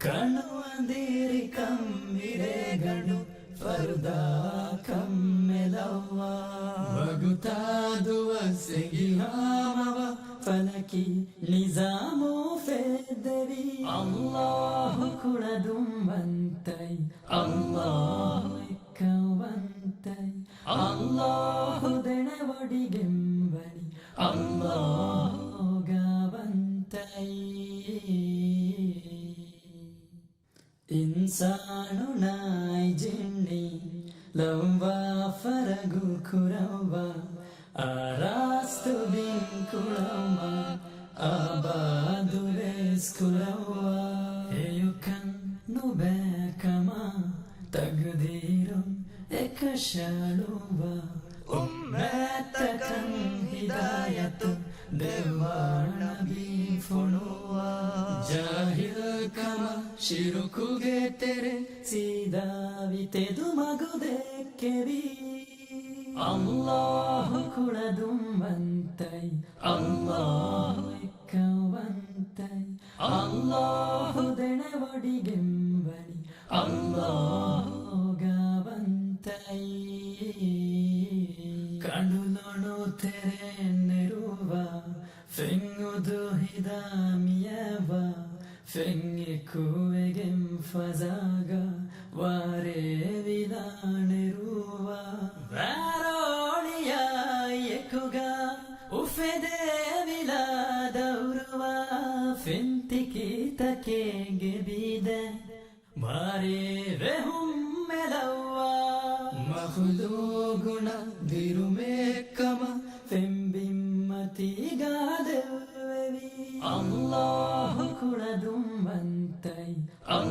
ކަނުއަނދިރިކަން މިރޭގަނޑު ފަރުދާ ކަން މެލައްވާ، ވަގުތާ ދުވަސް އެނގި ހާމަވާ، ފަލަކީ ނިޒާމު ފެއްދެވީ. އައްލާހު ކުޅަދުން ވަންތައި، އައްލާހު އެއްކައުވަންތައި، އައްލާހު ދެނެވޮޑިގެންވަނީ، އައްލާހު އޯގާވަންތައި. އިންސާނުންނާއި ޖިންނިން ލައްވާ ފަރަގު ކުރައްވާ، އާރާސްތު ބިން ކުޅައްވާ، އާބާދުވެސް ކުރައްވާ. ހެޔޮކަން ނުބައިކަމާ ތަގުދީރުން އެކަށައަޅުއްވާ، އުއްމަތްތަކަށް ހިދާޔަތު ދެއްވާ ނަބީ ފޮނުއްވާ، ޖާހިލްކަމާ ޝިރުކުގެ ތެރެ ސީދާވި ތެދު މަގު ދެއްކެވީ. އައްލާހު ކުޅަދުން ވަންތައި، އައްލާހު އެއްކައުވަންތައި، އައްލާހު ދެނެވޮޑިގެންވަނީ، އައްލާހު އޯގާވަންތައި. ކަނޑުލޮނު ތެރެއިން ނެރުއްވާ، ފެން އުދުހިދާ މިޔަވާ، ފެން އެކުވެގެން ފަޒާގަ ވާރޭ ވިލާ ނެރުއްވާ. ވާރޯޅިޔާ އެކުގަ އުފެދޭ ވިލާ ދައުރުވާ، ފެންތިކީތަކެއް ގެބީދެ ވާރޭ ވެހުން މެލައްވާ. ފަޚުލޫގުނަ ދިރުމެއްކަމަށް ފެންބިންމަތީގާ ދެއްވެވީ. އައްލާހު ކުޅަދުންވަންތައި.